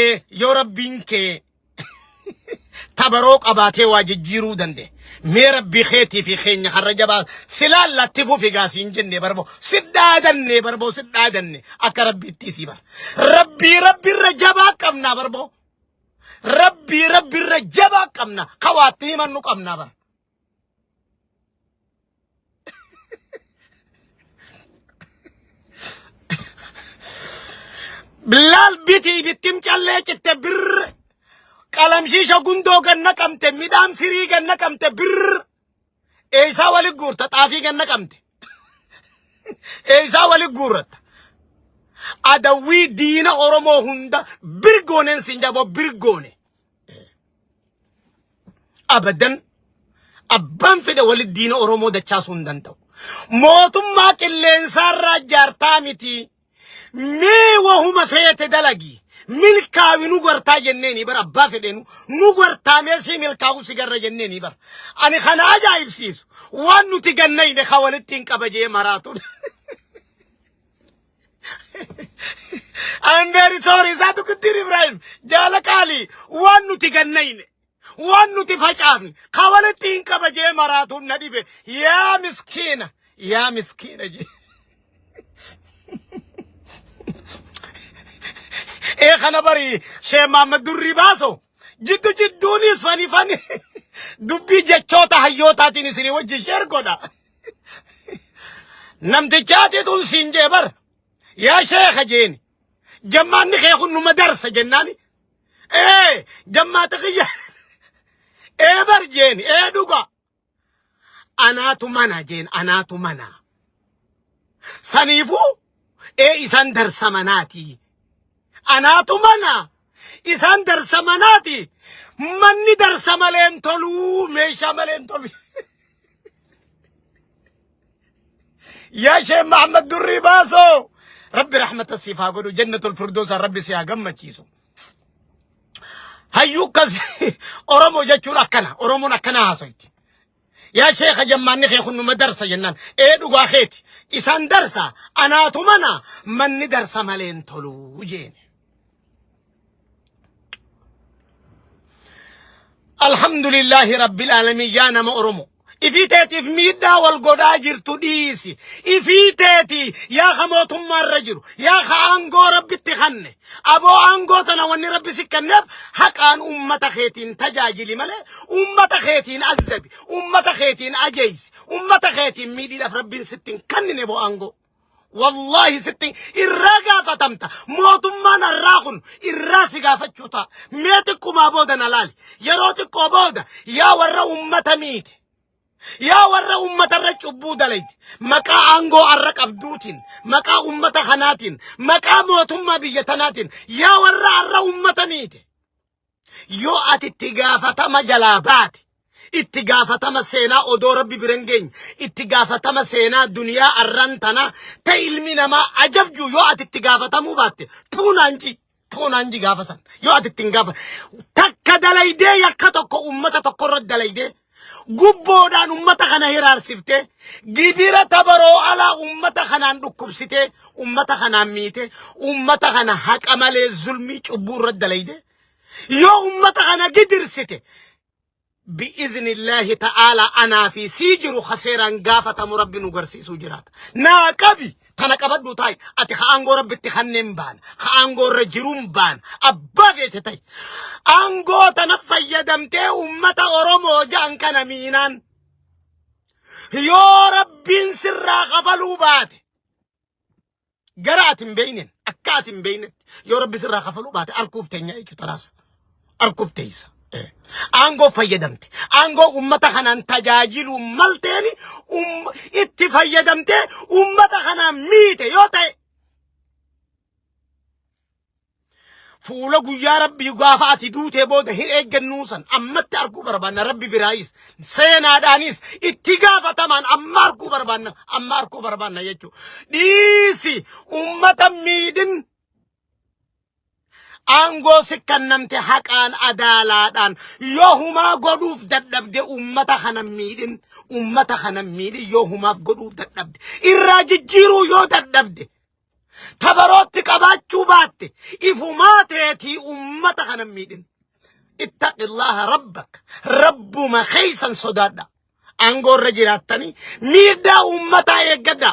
Ee yoo rabbiin kee tabaroo qabaatee waa jijjiiruu danda'e mee rabbii keetii fi keenya har'a jabaa silaa latti fufi gaa siin jenne barboo si dhaadanne barboo si dhaadanne akka rabbiitti sii bara rabbii rabbiirra jabaa qabnaa barboo rabbii rabbiirra jabaa qabna kawaatti himannu qabnaa bara. Bilaal bitii bittim callee citte birr qalamshiisha gundoo ganna qabte midhaan firii ganna qabte birr eeysaa wali guurta xaafii ganna qabte eeysaa wali guurratta adawwii diina Oromoo hunda birgooneen siin jaboo birgoone Abadan abbaan fedhe walitti diina Oromoo dachaasuu hin danda'u. Mootummaa qilleensaarraa jaartaa miti. Mee wahuma feete dalagi. Milkaawi nu gartaa jenneeni bara abbaa fedheenu nu gartaa mee sii milkaa'u si garra jenneeni bara. Ani kana ajaa'ibsiisu waan nuti gannayne ka walitti hin qabajee maraatu. I'm very sorry. Isaatu Guddiin Ibrahim. Jaala qaalii waan nuti gannayne waan nuti facaafne ka walitti hin kabajee maraatuun na dhibe. Yaa miskiina yaa miskiina jee. Ee kana bari Sheekh Mahammad Durrii baaso jiddu jidduunis fani fani dubbii jechoota hayyootaatiin isinii wajjin sheer godha. Namtichaati tun siin jee bar. Yaa sheekha jeeni. Jammaanni kee kun numa darsa jennaani. Ee jammaata kiyya. Ee bar jeeni. Ee dhuga. Anaatu mana jeen anaatu mana. Saniifuu ee isaan darsa manaati. Anaatu mana. Isaan darsa manaati. Manni darsa malee hin toluu meeshaa malee hin tolu. Yaa Sheekh Mahammad Durrii Baasoo Rabbi rahmata siif haa godhu jannatul firdoosaa Rabbi si haa gammachiisu. Hayyuu akkas Oromoo jechuun akkana Oromoon akkana haasoyti. Yaa sheekha jammaanni kee kun numa darsa jennaan ee dhugaa keeti isaan darsa anaatu mana manni darsa malee hin tolu jeene. Alhamdulillahi Rabbil Aalamiin yaa nama Oromoo. Ifii teetiif miidhaa wal godhaa jirtu dhiisi. Ifii teetii yaa ka mootummaa irra jiru yaa ka aangoo rabbitti kanne. Aboo aangoo tana wanni rabbi si kenneef haqaan ummata keetiin tajaajili malee ummata keetiin azzabi, ummata keetiin ajeeysi, ummata keetiin miidhiidhaaf rabbiin sitti hin kennine boo aangoo. Wallaahi sitti irraa gaafatamta. Mootummaan har'aa kun irraa si gaafachuu ta'a. Mee xiqqumaa booda na laali. Yeroo xiqqoo booda yaa warra ummata miite. Yaa warra ummatarra cubbuu dalayte. Maqaa aangoo har'a qabduutiin, maqaa ummata kanaatiin, maqaa mootummaa biyya tanaatiin yaa warra har'a ummata miite. Yoo ati itti gaafatama jalaa baate, itti gaafatama seenaa odoo rabbi bira hin geenye, itti gaafatama seenaa duniyaa arran tanaa ta ilmi namaa ajabju yoo ati itti gaafatamuu baatte tuunaanji tuunaanji gaafa san yoo ati itti hin gaafa takka dalaydee yakka tokko ummata tokko irra dalaydee Gubboodhaan ummata kana hiraarsiftee, gibira tabaroo alaa ummata kanaan dhukkubsitee, ummata kanaan miitee, ummata kana haqa malee zulmii cubbuu irra dalayde, yoo ummata kana gidirsite, bi'iznillaahi ta'aalaa anaa fi sii jiru ka seeraan gaafatamu rabbi nu garsiisuu jiraata. Naa qabi Tana qabadhu taa'i. Ati ka aangoo rabbitti kanneen baana. Ka aangoo irra jiruun baana. Abbaa feete ta'i. Aangoo tana fayyadamtee uummata Oromoo ja'an kana miinaan. Yoo rabbiin sirraa kafaluu baate. Gara ati hin beekneen akka ati hin beeknetti yoo rabbi sirraa kafaluu baate arkuuf teenya jechuudha tanaas. Arkuuf teessa. Aangoo fayyadamte. Aangoo uummata kanaan tajaajiluu malteeni itti fayyadamtee uummata kanaan miite yoo ta'e. Fuula guyyaa Rabbii gaafa ati duutee booda hin eeggannuu san ammatti arguu barbaanna. Rabbi biraayis seenaadhaanis itti gaafatamaan amma arguu barbaanna, amma arguu barbaanna jechuudha. Dhiisi, ummata miidhin. Aangoo si kennamte haqaan, adaalaadhaan yoo humaa godhuuf dadhabde, ummata kana miidhin. Ummata kana miidhin. Yoo humaaf godhuuf dadhabde, irraa jijjiiruu yoo dadhabde, tabarootti qabaachuu baatte, ifumaa teetii ummata kana miidhin. Ittaqillaha rabbak, rabbuma keeysan sodaadha. Aangoo irra jiraattanii miidhaa ummataa eeggadha.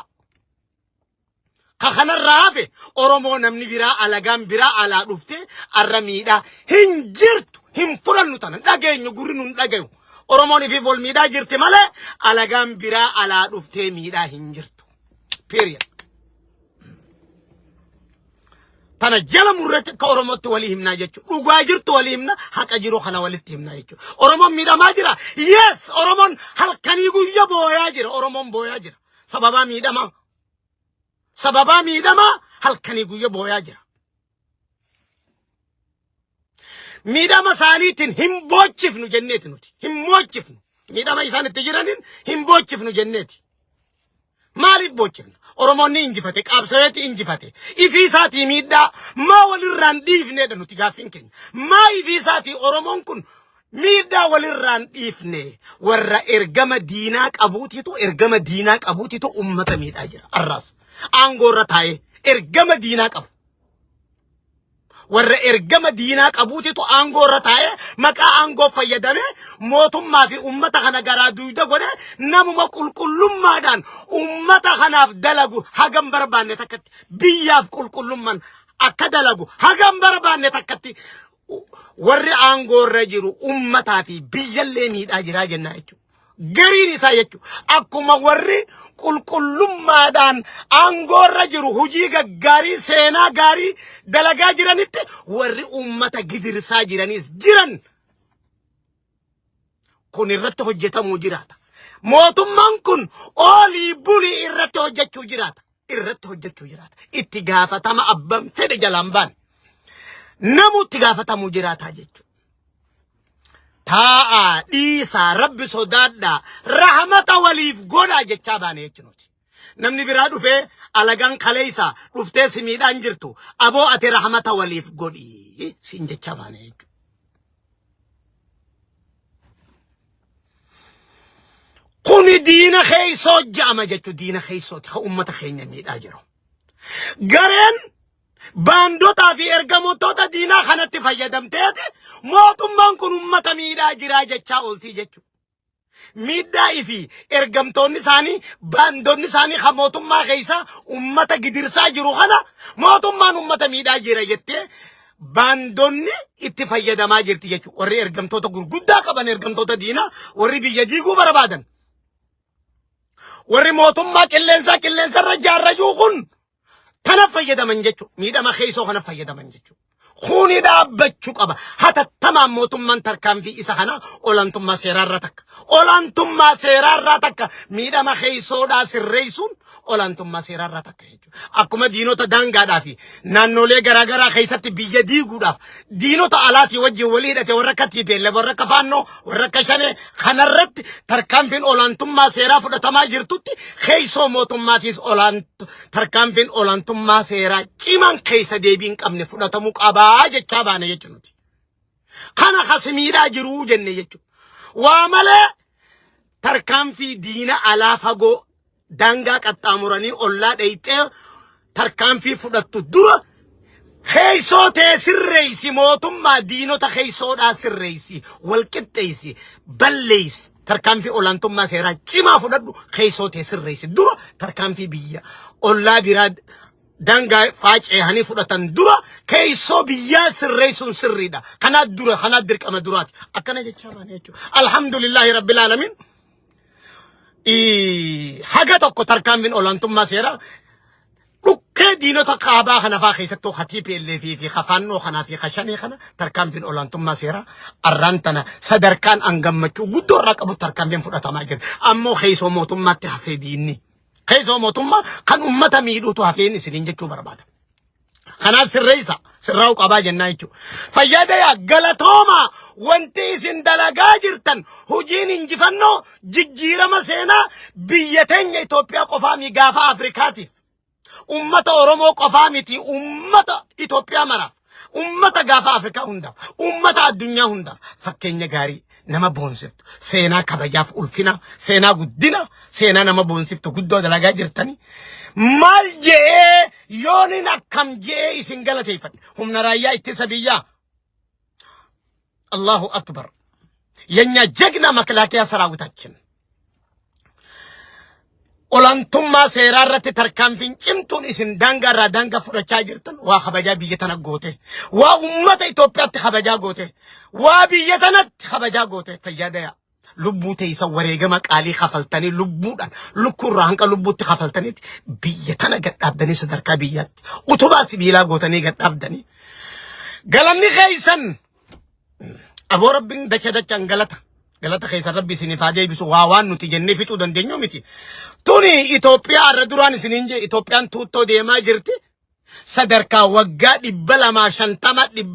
Ka kanarraa hafe Oromoo namni biraa, alagaan biraa alaa dhufte arra miidhaa hin jirtu, hin fudhannu. Tana dhageenyu gurri nun dhagayu. Oromoon ifiif wal miidhaa jirti malee alagaan biraa alaa dhuftee miidhaa hin jirtu. Period. Tana jala murreetti akka Oromootti walii himnaa jechuudha. Dhugaa jirtu walii himna, haqa jiru kana walitti himnaa jechuudha. Oromoon miidhamaa jira. Yes, Oromoon halkanii guyya booyaa jira. Oromoon booyaa jira. Sababaa miidhamaa. Sababaa miidhamaa halkanii guyya booyaa jira. Miidhama isaaniitiin hin boochifnu jenneeti nuti. Hin boochifnu. Miidhama isaan itti jiraniin hin boochifnu jenneeti. Maaliif boochifna? Oromoon ni injifate, qabsaa'eeti injifate. Ifii isaatii miidhaa maa walirraan dhiifneedha nuti gaaffiin keenya. Maa ifii isaatii Oromoon kun miidhaa walirraan dhiifne? Warra ergama diinaa qabuutitu, ergama diinaa qabuutitu ummata miidhaa jira. Arraas aangoo irra taa'ee ergama diinaa qabu. Warra ergama diinaa qabuutitu aangoo irra taa'ee maqaa aangoo fayyadamee mootummaa fi ummata kana garaa duyda godhe. Namuma qulqullummaadhaan ummata kanaaf dalagu hagam barbaanne takkatti, biyyaaf qulqullummaan akka dalagu hagam barbaanne takkatti, warri aangoo irra jiru ummataa fi biyyallee miidhaa jiraa jennaa jechuudha. Gariin isaa jechuudha. Akkuma warri qulqullummaadhaan aangoo irra jiru hojii gaggaarii, seenaa gaarii dalagaa jiranitti, warri ummata gidirsaa jiranis jiran. Kun irratti hojjetamuu jiraata. Mootummaan kun oolii bulii irratti hojjechuu jiraata. Irratti hojjechuu jiraata. Itti gaafatama abbaan fedhe jalaan baane. Namu itti gaafatamuu jiraataa jechuudha. Taa'aa, dhiisaa, Rabbi sodaadhaa, rahmata waliif godhaa jechaa baane jechuudha. Namni biraa dhufee, alagaan kaleessa dhuftee si miidhaan jirtu, aboo ati rahmata waliif godhi siin jechaa baane jechuudha. Kuni diina keessoo ja'ama jechuudha. Diina keessooti kan uummata keenya miidhaa jiru. Gareen baandotaa fi ergamoota diinaa kanatti fayyadamteeti mootummaan kun uummata miidhaa jiraa jechaa ooltii jechuudha. Miidhaa fi ergamtoonni isaanii, baandonni isaanii kan mootummaa keessaa uummata gidirsaa jiru kana mootummaan uummata miidhaa jira jettee baandonni itti fayyadamaa jirti jechuudha. Warri ergamtoota gurguddaa qaban, ergamtoota diinaa, warri biyya diiguu barbaadan. Warri mootummaa qilleensaa qilleensarra jaarrajuu kun tana fayyadaman jechuudha. Miidhama keessoo kana fayyadaman jechuudha. Kuni dhaabbachuu qaba. Hatattamaan mootummaan tarkaanfii isa kana olaantummaa seeraarraa takka. Olaantummaa seeraarraa takka. Miidhama keessoodhaa sirreessuun olaantummaa seeraarraa takka jechuudha. Akkuma diinota daangaadhaa fi naannolee garaagaraa keessatti biyya diiguudhaaf diinota alaatii wajjin walii hidhate, warra akka TPLF, warra akka Faannoo, warra akka Shanee kanarratti tarkaanfiin olaantummaa seeraa fudhatamaa jirtutti, keessoo mootummaatiis tarkaanfiin olaantummaa seeraa cimaan keessa deebii hin qabne fudhatamuu qabaa jechaa baane jechuudha nuti. Kana kasi miidhaa jiruu jenne jechuudha. Waa malee tarkaanfii diina alaa fagoo daangaa qaxxaamuranii ollaa dheeyxee tarkaanfii fudhattu dura keessoo tee sirreessi. Mootummaa diinota keessoodhaa sirreessi, walqixxeessi, balleessi, tarkaanfii olaantummaa seeraa cimaa fudhadhu. Keessoo tee sirreessi dura, tarkaanfii biyya ollaa biraa daangaa faaceehanii fudhatan dura keessoo biyyaa sirreessuun sirriidha. Kanaat dura, kanaat dirqama duraati. Akkana jechaa baane jechuudha. Alhamdulillahi rabbil alamin. Haga tokko tarkaanfiin olaantummaa seeraa dhukkee diinota kaabaa kana faa keessattuu ka TPLF fi ka Faannoo kanaa fi ka Shanee kana tarkaanfiin olaantummaa seeraa arraan tana sadarkaan an gammachuu guddoo irraa qabu tarkaanfiin fudhatamaa jira. Ammoo keessoo mootummaatti hafee diinni. Keessoo mootummaa kan ummata miidhuutu hafeen isiniin jechuu barbaada. Kanaaf sirreessa. Sirraa'u qabaa jennaa jechuudha. Fayyaadayaa galatooma wanti isin dalagaa jirtan hojiin injifannoo jijjiirama seenaa biyya teenya Itoophiyaa qofaa mi gaafa Afrikaatiif. Ummata Oromoo qofaa miti ummata Itoophiyaa maraaf. Ummata gaafa Afrikaa hundaaf, ummata addunyaa hundaaf fakkeenya gaarii nama boonsiftu, seenaa kabajaaf ulfina, seenaa guddina, seenaa nama boonsiftu guddoo dalagaa jirtanii. Maal je'ee yoonin akkam je'ee isin galateeffadhe humna raayyaa ittisa biyyaa. Allahu akbar. የኛ ጀግና መከላከያ ሰራዊታችን Olaantummaa seeraa irratti tarkaanfiin cimtuun isin daangaa irraa daangaa fudhachaa jirtan waa kabajaa biyya tana goote. Waa ummata Itoophiyaatti kabajaa goote. Waa biyya tanatti kabajaa goote. Fayyaadaya. Lubbuu teessan wareegama qaalii kafaltanii lubbuudhaan lukkuurraa hanqa lubbuutti kafaltaniiti biyya tana gadhaabdanii sadarkaa biyyaatti utubaa sibiilaa gootanii gadhaabdanii. Galanni keessan Aboo rabbiin dacha dachaan galata. Galata keessan rabbi isiniif haa deebisu. Waa waan nuti jennee fixuu dandeenyu miti. Tuni Itoophiyaa irra duraan isiniin jee Itoophiyaan tuuttoo deemaa jirti. Sadarkaa waggaa 250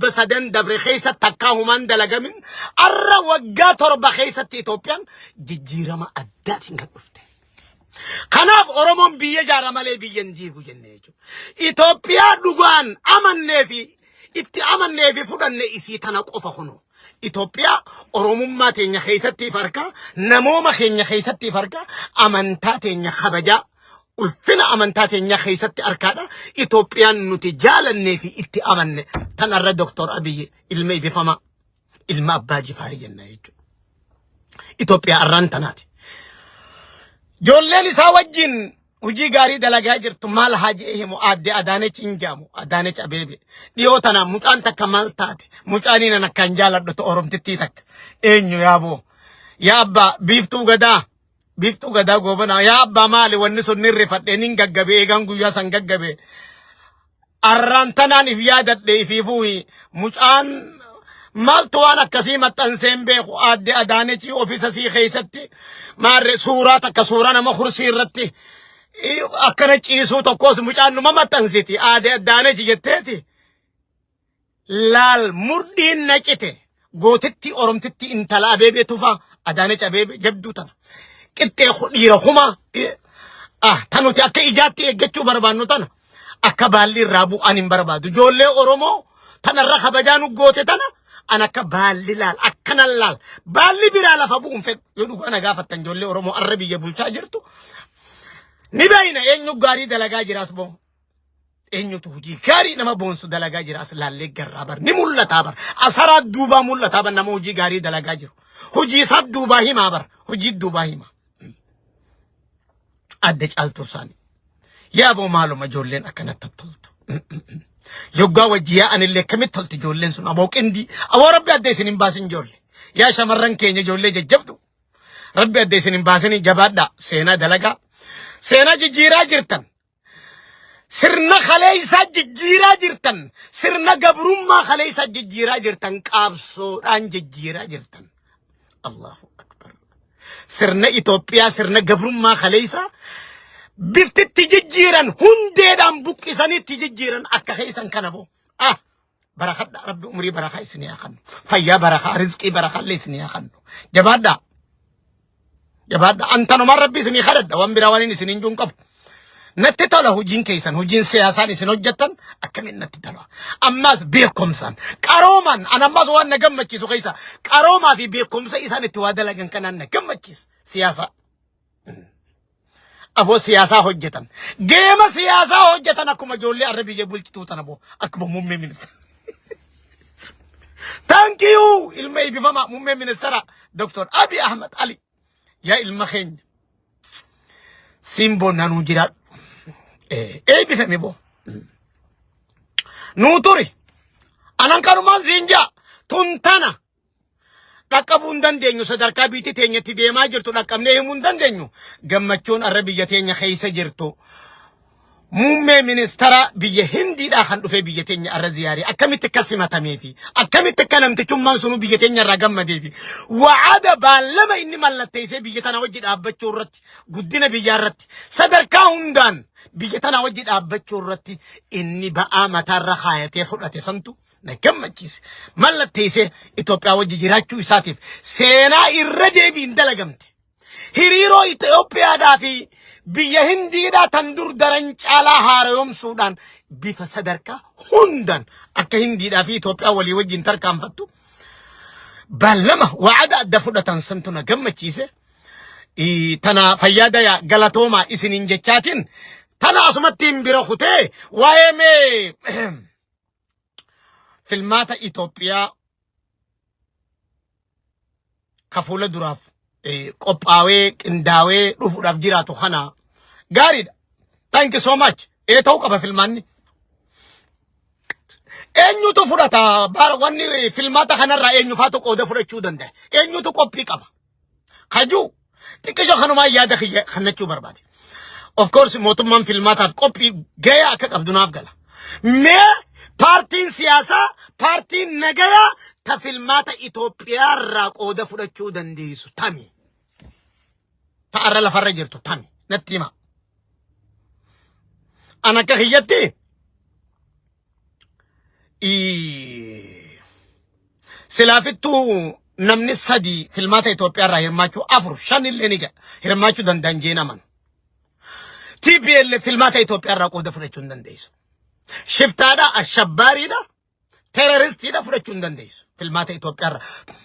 300 dabre keessa takkaa humaan dalagamin arra waggaa 7 keessatti Itoophiyaan jijjiirama addaatiin kan dhufte. Kanaaf Oromoon biyya ijaara malee biyya hin diigu jenne jechuudha. Itoophiyaa dhugaan amannee fi itti amannee fi fudhanne isii tana qofa kunoo. Itoophiyaa Oromummaa teenya keessatti if argaa, namooma keenya keessatti if argaa, amantaa teenya kabajaa, ulfina amantaa teenya keessatti arkaadha. Itoophiyaan nuti jaalannee fi itti amanne tanarra Dr. Abiyyi ilma eebbifamaa, ilma abbaa jifaarii jenna jechuudha. Itoophiyaa arraan tanaati. Ijoolleen isaa wajjin hojii gaarii dalagaa jirtu maal haa je'ee himu aadde Adaanech hin jaamu Adaanech Abeebe. Dhiyoo tana mucaan takka maal taate mucaan inni akkaan jaaladhu ta'u Oromtittii takka eenyu yaaboo yaa abbaa biiftuu gadaa biiftuu gadaa goobanaa yaa abbaa maali wanni sun ni rifadhe nin gaggabe eegaan guyyaa san gaggabe Arraan tanaan if yaadadhe ifiifuu mucaan maaltu waan akkasii maxxansee hin beeku aadde Adaanechii ofisa sii keessatti maarre suuraa takka suuraa nama kursii irratti akkana ciisuu tokkos mucaan numa maxxansiti aadde Adaanechi jetteeti laal murdhiin na cite gootitti oromtitti intala abeebee tufaa Adaanech Abeebee jabduu tana qixxee dhiira kumaa ah tanuti akka ijaatti eeggachuu barbaannu tana akka baalli irraa bu'an hin barbaadu ijoollee Oromoo tanarra kabajaa nu goote tana an akka baalli laal akkanan laal baalli biraa lafa bu'uun fedhu yoo dhugaa na gaafattan ijoollee Oromoo arra biyya bulchaa jirtu ni beeyna eenyu gaarii dalagaa jiraas boo eenyutu hojii gaarii nama boonsu dalagaa jira as laallee garraa bar ni mul'ataa bar asaraa duubaa mul'ataa bar nama hojii gaarii dalagaa jiru hojii isaa duubaa himaa bar hojii duubaa himaa adda caaltuu isaanii yaaboo maaluma ijoolleen akkanatti toltu yoggaa wajji yaa'anillee akkamitti tolti ijoolleen sun aboo qindii aboo rabbi adda isin hin baasin ijoollee yaa shamarran keenya ijoollee jajjabdu rabbi adda isin hin baasin jabaadhaa seenaa dalagaa seenaa jijjiiraa jirtan Sirna kaleessaa jijjiiraa jirtan. Sirna gabrummaa kaleessaa jijjiiraa jirtan. Qaabsoodhaan jijjiiraa jirtan. Allahu Akbar. Sirna Itoophiyaa sirna gabrummaa kaleessaa biftitti jijjiiran hundeedhaan buqqisanitti jijjiiran akka keessan kana boo. Ah barakadha rabbi umrii barakaa isinii haa kennu. Fayyaa barakaa rizqii barakaa illee isinii haa kennu. Jabaadhaa. Jabaadha. An tanumaan rabbi isinii kadhadha. Waan biraa waan inni isiniin juun qabu. Natti tola hojiin keessan, hojiin siyaasaan isin hojjettan akkamiin natti tola. Ammaas beekumsaan, qaroomaan, an ammaas waan na gammachiisu keessa qaroomaa fi beekumsa isaan itti waa dalagan kanaan na gammachiisa. Siyaasa. Aboo siyaasaa hojjetan. Geema siyaasaa hojjetan akkuma ijoollee arra biyya bulchituu tana boo akkuma muummee ministeera. Thank you ilma eebbifamaa muummee ministeera Dr. Abiy Ahmed Ali. Yaa ilma keenya. Siin boonnaa nuu jiraadhu. Eebbifame boo. Nuu turi. Anan kanumaan siin jaa. Tun tana. Dhaqqabuu hin dandeenyu sadarkaa biyyi teenya itti deemaa jirtu dhaqqabnee himuu hin dandeenyu. Gammachuun arra biyya teenya keessa jirtu. Muummee ministeera biyya Hindiidhaa kan dhufee biyya teenya arra ziyaaree akkamitti akka simatamee fi akkamitti akka namtichummaan sunuu biyya teenya irraa gammadee fi wa'ada baallama inni mallatteessee biyya tana wajji dhaabbachuu irratti guddina biyyaa irratti sadarkaa hundaan biyya tanaa wajji dhaabbachuu irratti inni ba'aa mataarra kaayatee fudhate santu na gammachiise. Mallatteessee Itoophiyaa wajji jiraachuu isaatiif seenaa irra deebiin dalagamte. Hiriiroo Itoophiyaadhaa fi biyya Hindiidhaa tan dur daran caalaa haarayomsuudhaan bifa sadarkaa hundan akka Hindiidhaa fi Itoophiyaa walii wajjin tarkaanfattu baallama wa'ada adda fudhatan santu na gammachiise. Tana fayyaa dayaa galatoomaa isiniin jechaatiin tana asumatti hin bira kutee waa'ee mee filmaata Itoophiyaa ka fuula duraaf qophaawee qindaawee dhufuudhaaf jiraatu kana gaariidha. Thank you so much. Ee ta'uu qaba filmaanni. Eenyutu fudhata? Wanni filmaata kanarraa eenyufaatu qooda fudhachuu danda'a? Eenyutu qophii qaba? Kajuu xiqqisho kanumaan yaada kiyya kannachuu barbaade. Of course mootummaan filmaataaf qophii gayaa akka qabdu naaf gala. Mee paartiin siyaasaa paartiin nagayaa ta filmaata Itoophiyaa irraa qooda fudhachuu dandeessu tami? Ta arra lafarra jirtu tami? Natti hima. An akka kiyyatti silaafittuu namni sadi filmaata Itoophiyaa irraa hirmaachuu afur shan illee ni ga'a hirmaachuu danda'an jeen amanu. TPLF filmaata Itoophiyaa irraa qooda fudhachuu hin dandeessu. Shiftaadha, ashabbaariidha, terroristiidha fudhachuu hin dandeessu filmaata Itoophiyaa irraa.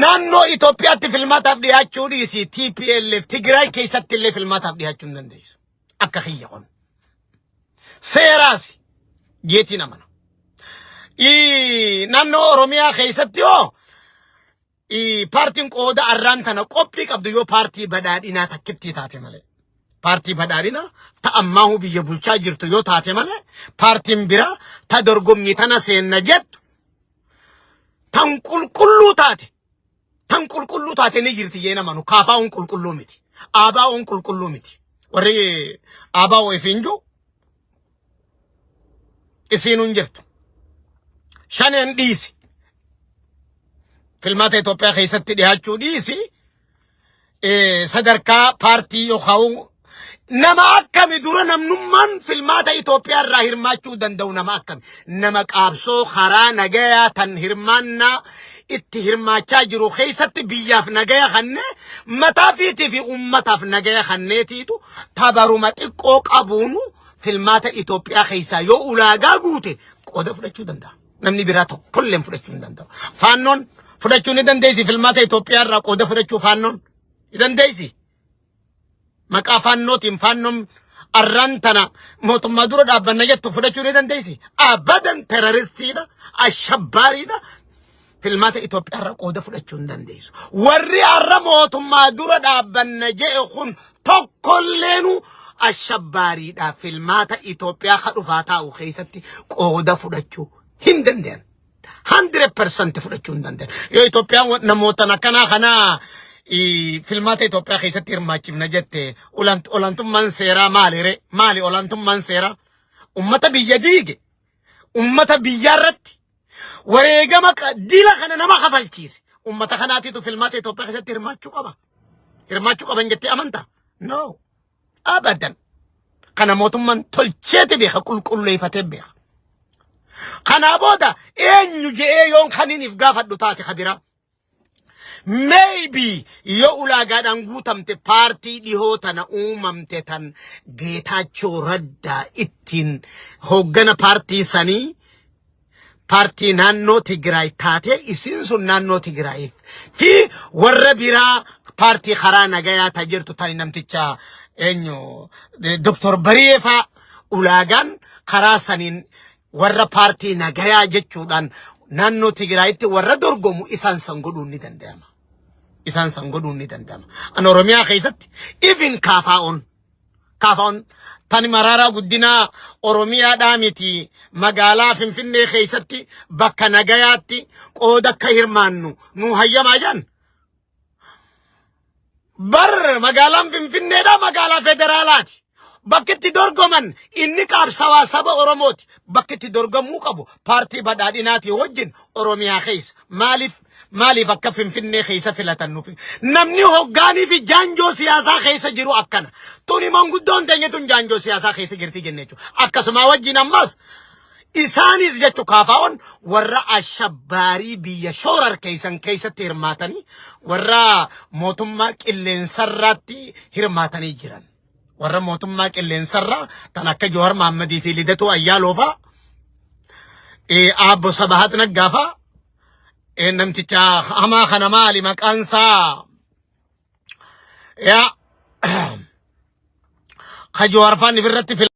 Naannoo Itoophiyaatti filmaataaf dhiyaachuu dhiisi TPLF Tigraay keessatti illee filmaataaf dhiyaachuu hin dandeessu. Akka kiyya kun. Seeraas jeetiin amana. Naannoo Oromiyaa keessatti hoo paartiin qooda arraan tana qophii qabdu yoo paartii badhaadhinaa takkittii taate malee. Paartii badhaadhinaa ta ammaahuu biyya bulchaa jirtu yoo taate malee paartiin biraa ta dorgommii tana seenna jettu tan qulqulluu taate tan qulqulluu taate ni jirti jee namanu kaafaa'uun qulqulluu miti. Aabaa'uun qulqulluu miti. Warri aabaa'u ifiin jiru isiinuu hin jirtu. Shaneen dhiisi. Filmaata Itoophiyaa keessatti dhiyaachuu dhiisi. Sadarkaa paartii yookaan nama akkami dura namnummaan filmaata Itoophiyaa irraa hirmaachuu danda'u nama akkami? Nama qaabsoo karaa nagayaa tan hirmaannaa itti hirmaachaa jiru keessatti biyyaaf nagaya kannee mataa fiitii fi uummataaf nagaya kanneetiitu tabaruma xiqqoo qabuunu filmaata Itoophiyaa keessaa yoo ulaagaa guute qooda fudhachuu danda'a. Namni biraa tokkollee fudhachuu hin danda'u. Faannoon fudhachuu ni dandeessi filmaata Itoophiyaa irraa qooda fudhachuu faannoon ni dandeessi. Maqaa faannootiin faannoon arraan tana mootummaa dura dhaabbanna jettu fudhachuu ni dandeessi. Abadan terroristiidha, ashabbaariidha. Filmaata Itoophiyaa irraa qooda fudhachuu hin dandeessu. Warri har'a mootummaa dura dhaabbanna jedhe kun tokkolleenu ashabbaariidha. Filmaata Itoophiyaa ka dhufaa taa'u keessatti qooda fudhachuu hin danda'an. 100% fudhachuu hin danda'an. Yoo Itoophiyaan namoota akkanaa kana filmaata Itoophiyaa keessatti hirmaachifna jette olaantummaan seeraa maali ree? Maali olaantummaan seeraa? Ummata biyya diige, ummata biyyaa irratti wareegama dila kana nama kafalchiise. Ummata kanaatiitu filmaata Itoophiyaa keessatti hirmaachuu qaba. Hirmaachuu qaban jettee amantaa? No. Abadan. Kana mootummaan tolcheeti beeka qulqulleeffatee beeka. Kanaa booda eenyu je'ee yoon kaniniif gaafadhu taate kabiraa. Maybe yoo ulaagaadhaan guutamte paartii dhihoo tana uumamte tan Geetaachoo Raddaa ittiin hooggana paartii sanii paartii naannoo Tigraay taatee isiin sun naannoo Tigraayiif fi warra biraa paartii karaa nagayaa ta jirtu tani namticha eenyu Dr. Bariyee faa ulaagaan karaa saniin warra paartii nagayaa jechuudhaan naannoo Tigraayitti warra dorgomu isaan san godhuun ni danda'ama. Isaan san godhuun ni danda'ama. An Oromiyaa keessatti even KFO'n KFO'n tani Maraaraa Guddinaa Oromiyaadhaa miti magaalaa Finfinnee keessatti bakka nagayaatti qooda akka hirmaannu nu hayyamaa jedhan. Bar magaalaan Finfinneedhaa magaalaa federaalaati. Bakki itti dorgoman inni qaabsawaa saba Oromooti. Bakki itti dorgomuu qabu paartii badhaadhinaatii wajjin Oromiyaa keessa. Maaliif maaliif akka Finfinnee keessa filatan nuuf? Namni hoggaanii fi jaanjoo siyaasaa keessa jiru akkana. Tuni manguddoon teenya tun jaanjoo siyaasaa keessa jirti jenne jechuudha. Akkasuma wajjin ammas isaanis jechu kaafaa'oon warra ashabbaarii biyya shoorar keessan keessatti hirmaatanii warra mootummaa qilleensarraatti hirmaatanii jiran. Warra mootummaa qilleensarraa tan akka Jowaar Mahammadii fi Lidatuu Ayyaaloo fa'a, Aabbo Sabahat Naggaa fa'a, namticha hamaa kana maali maqaan isaa? Yaa ka Jowaar faan ifirratti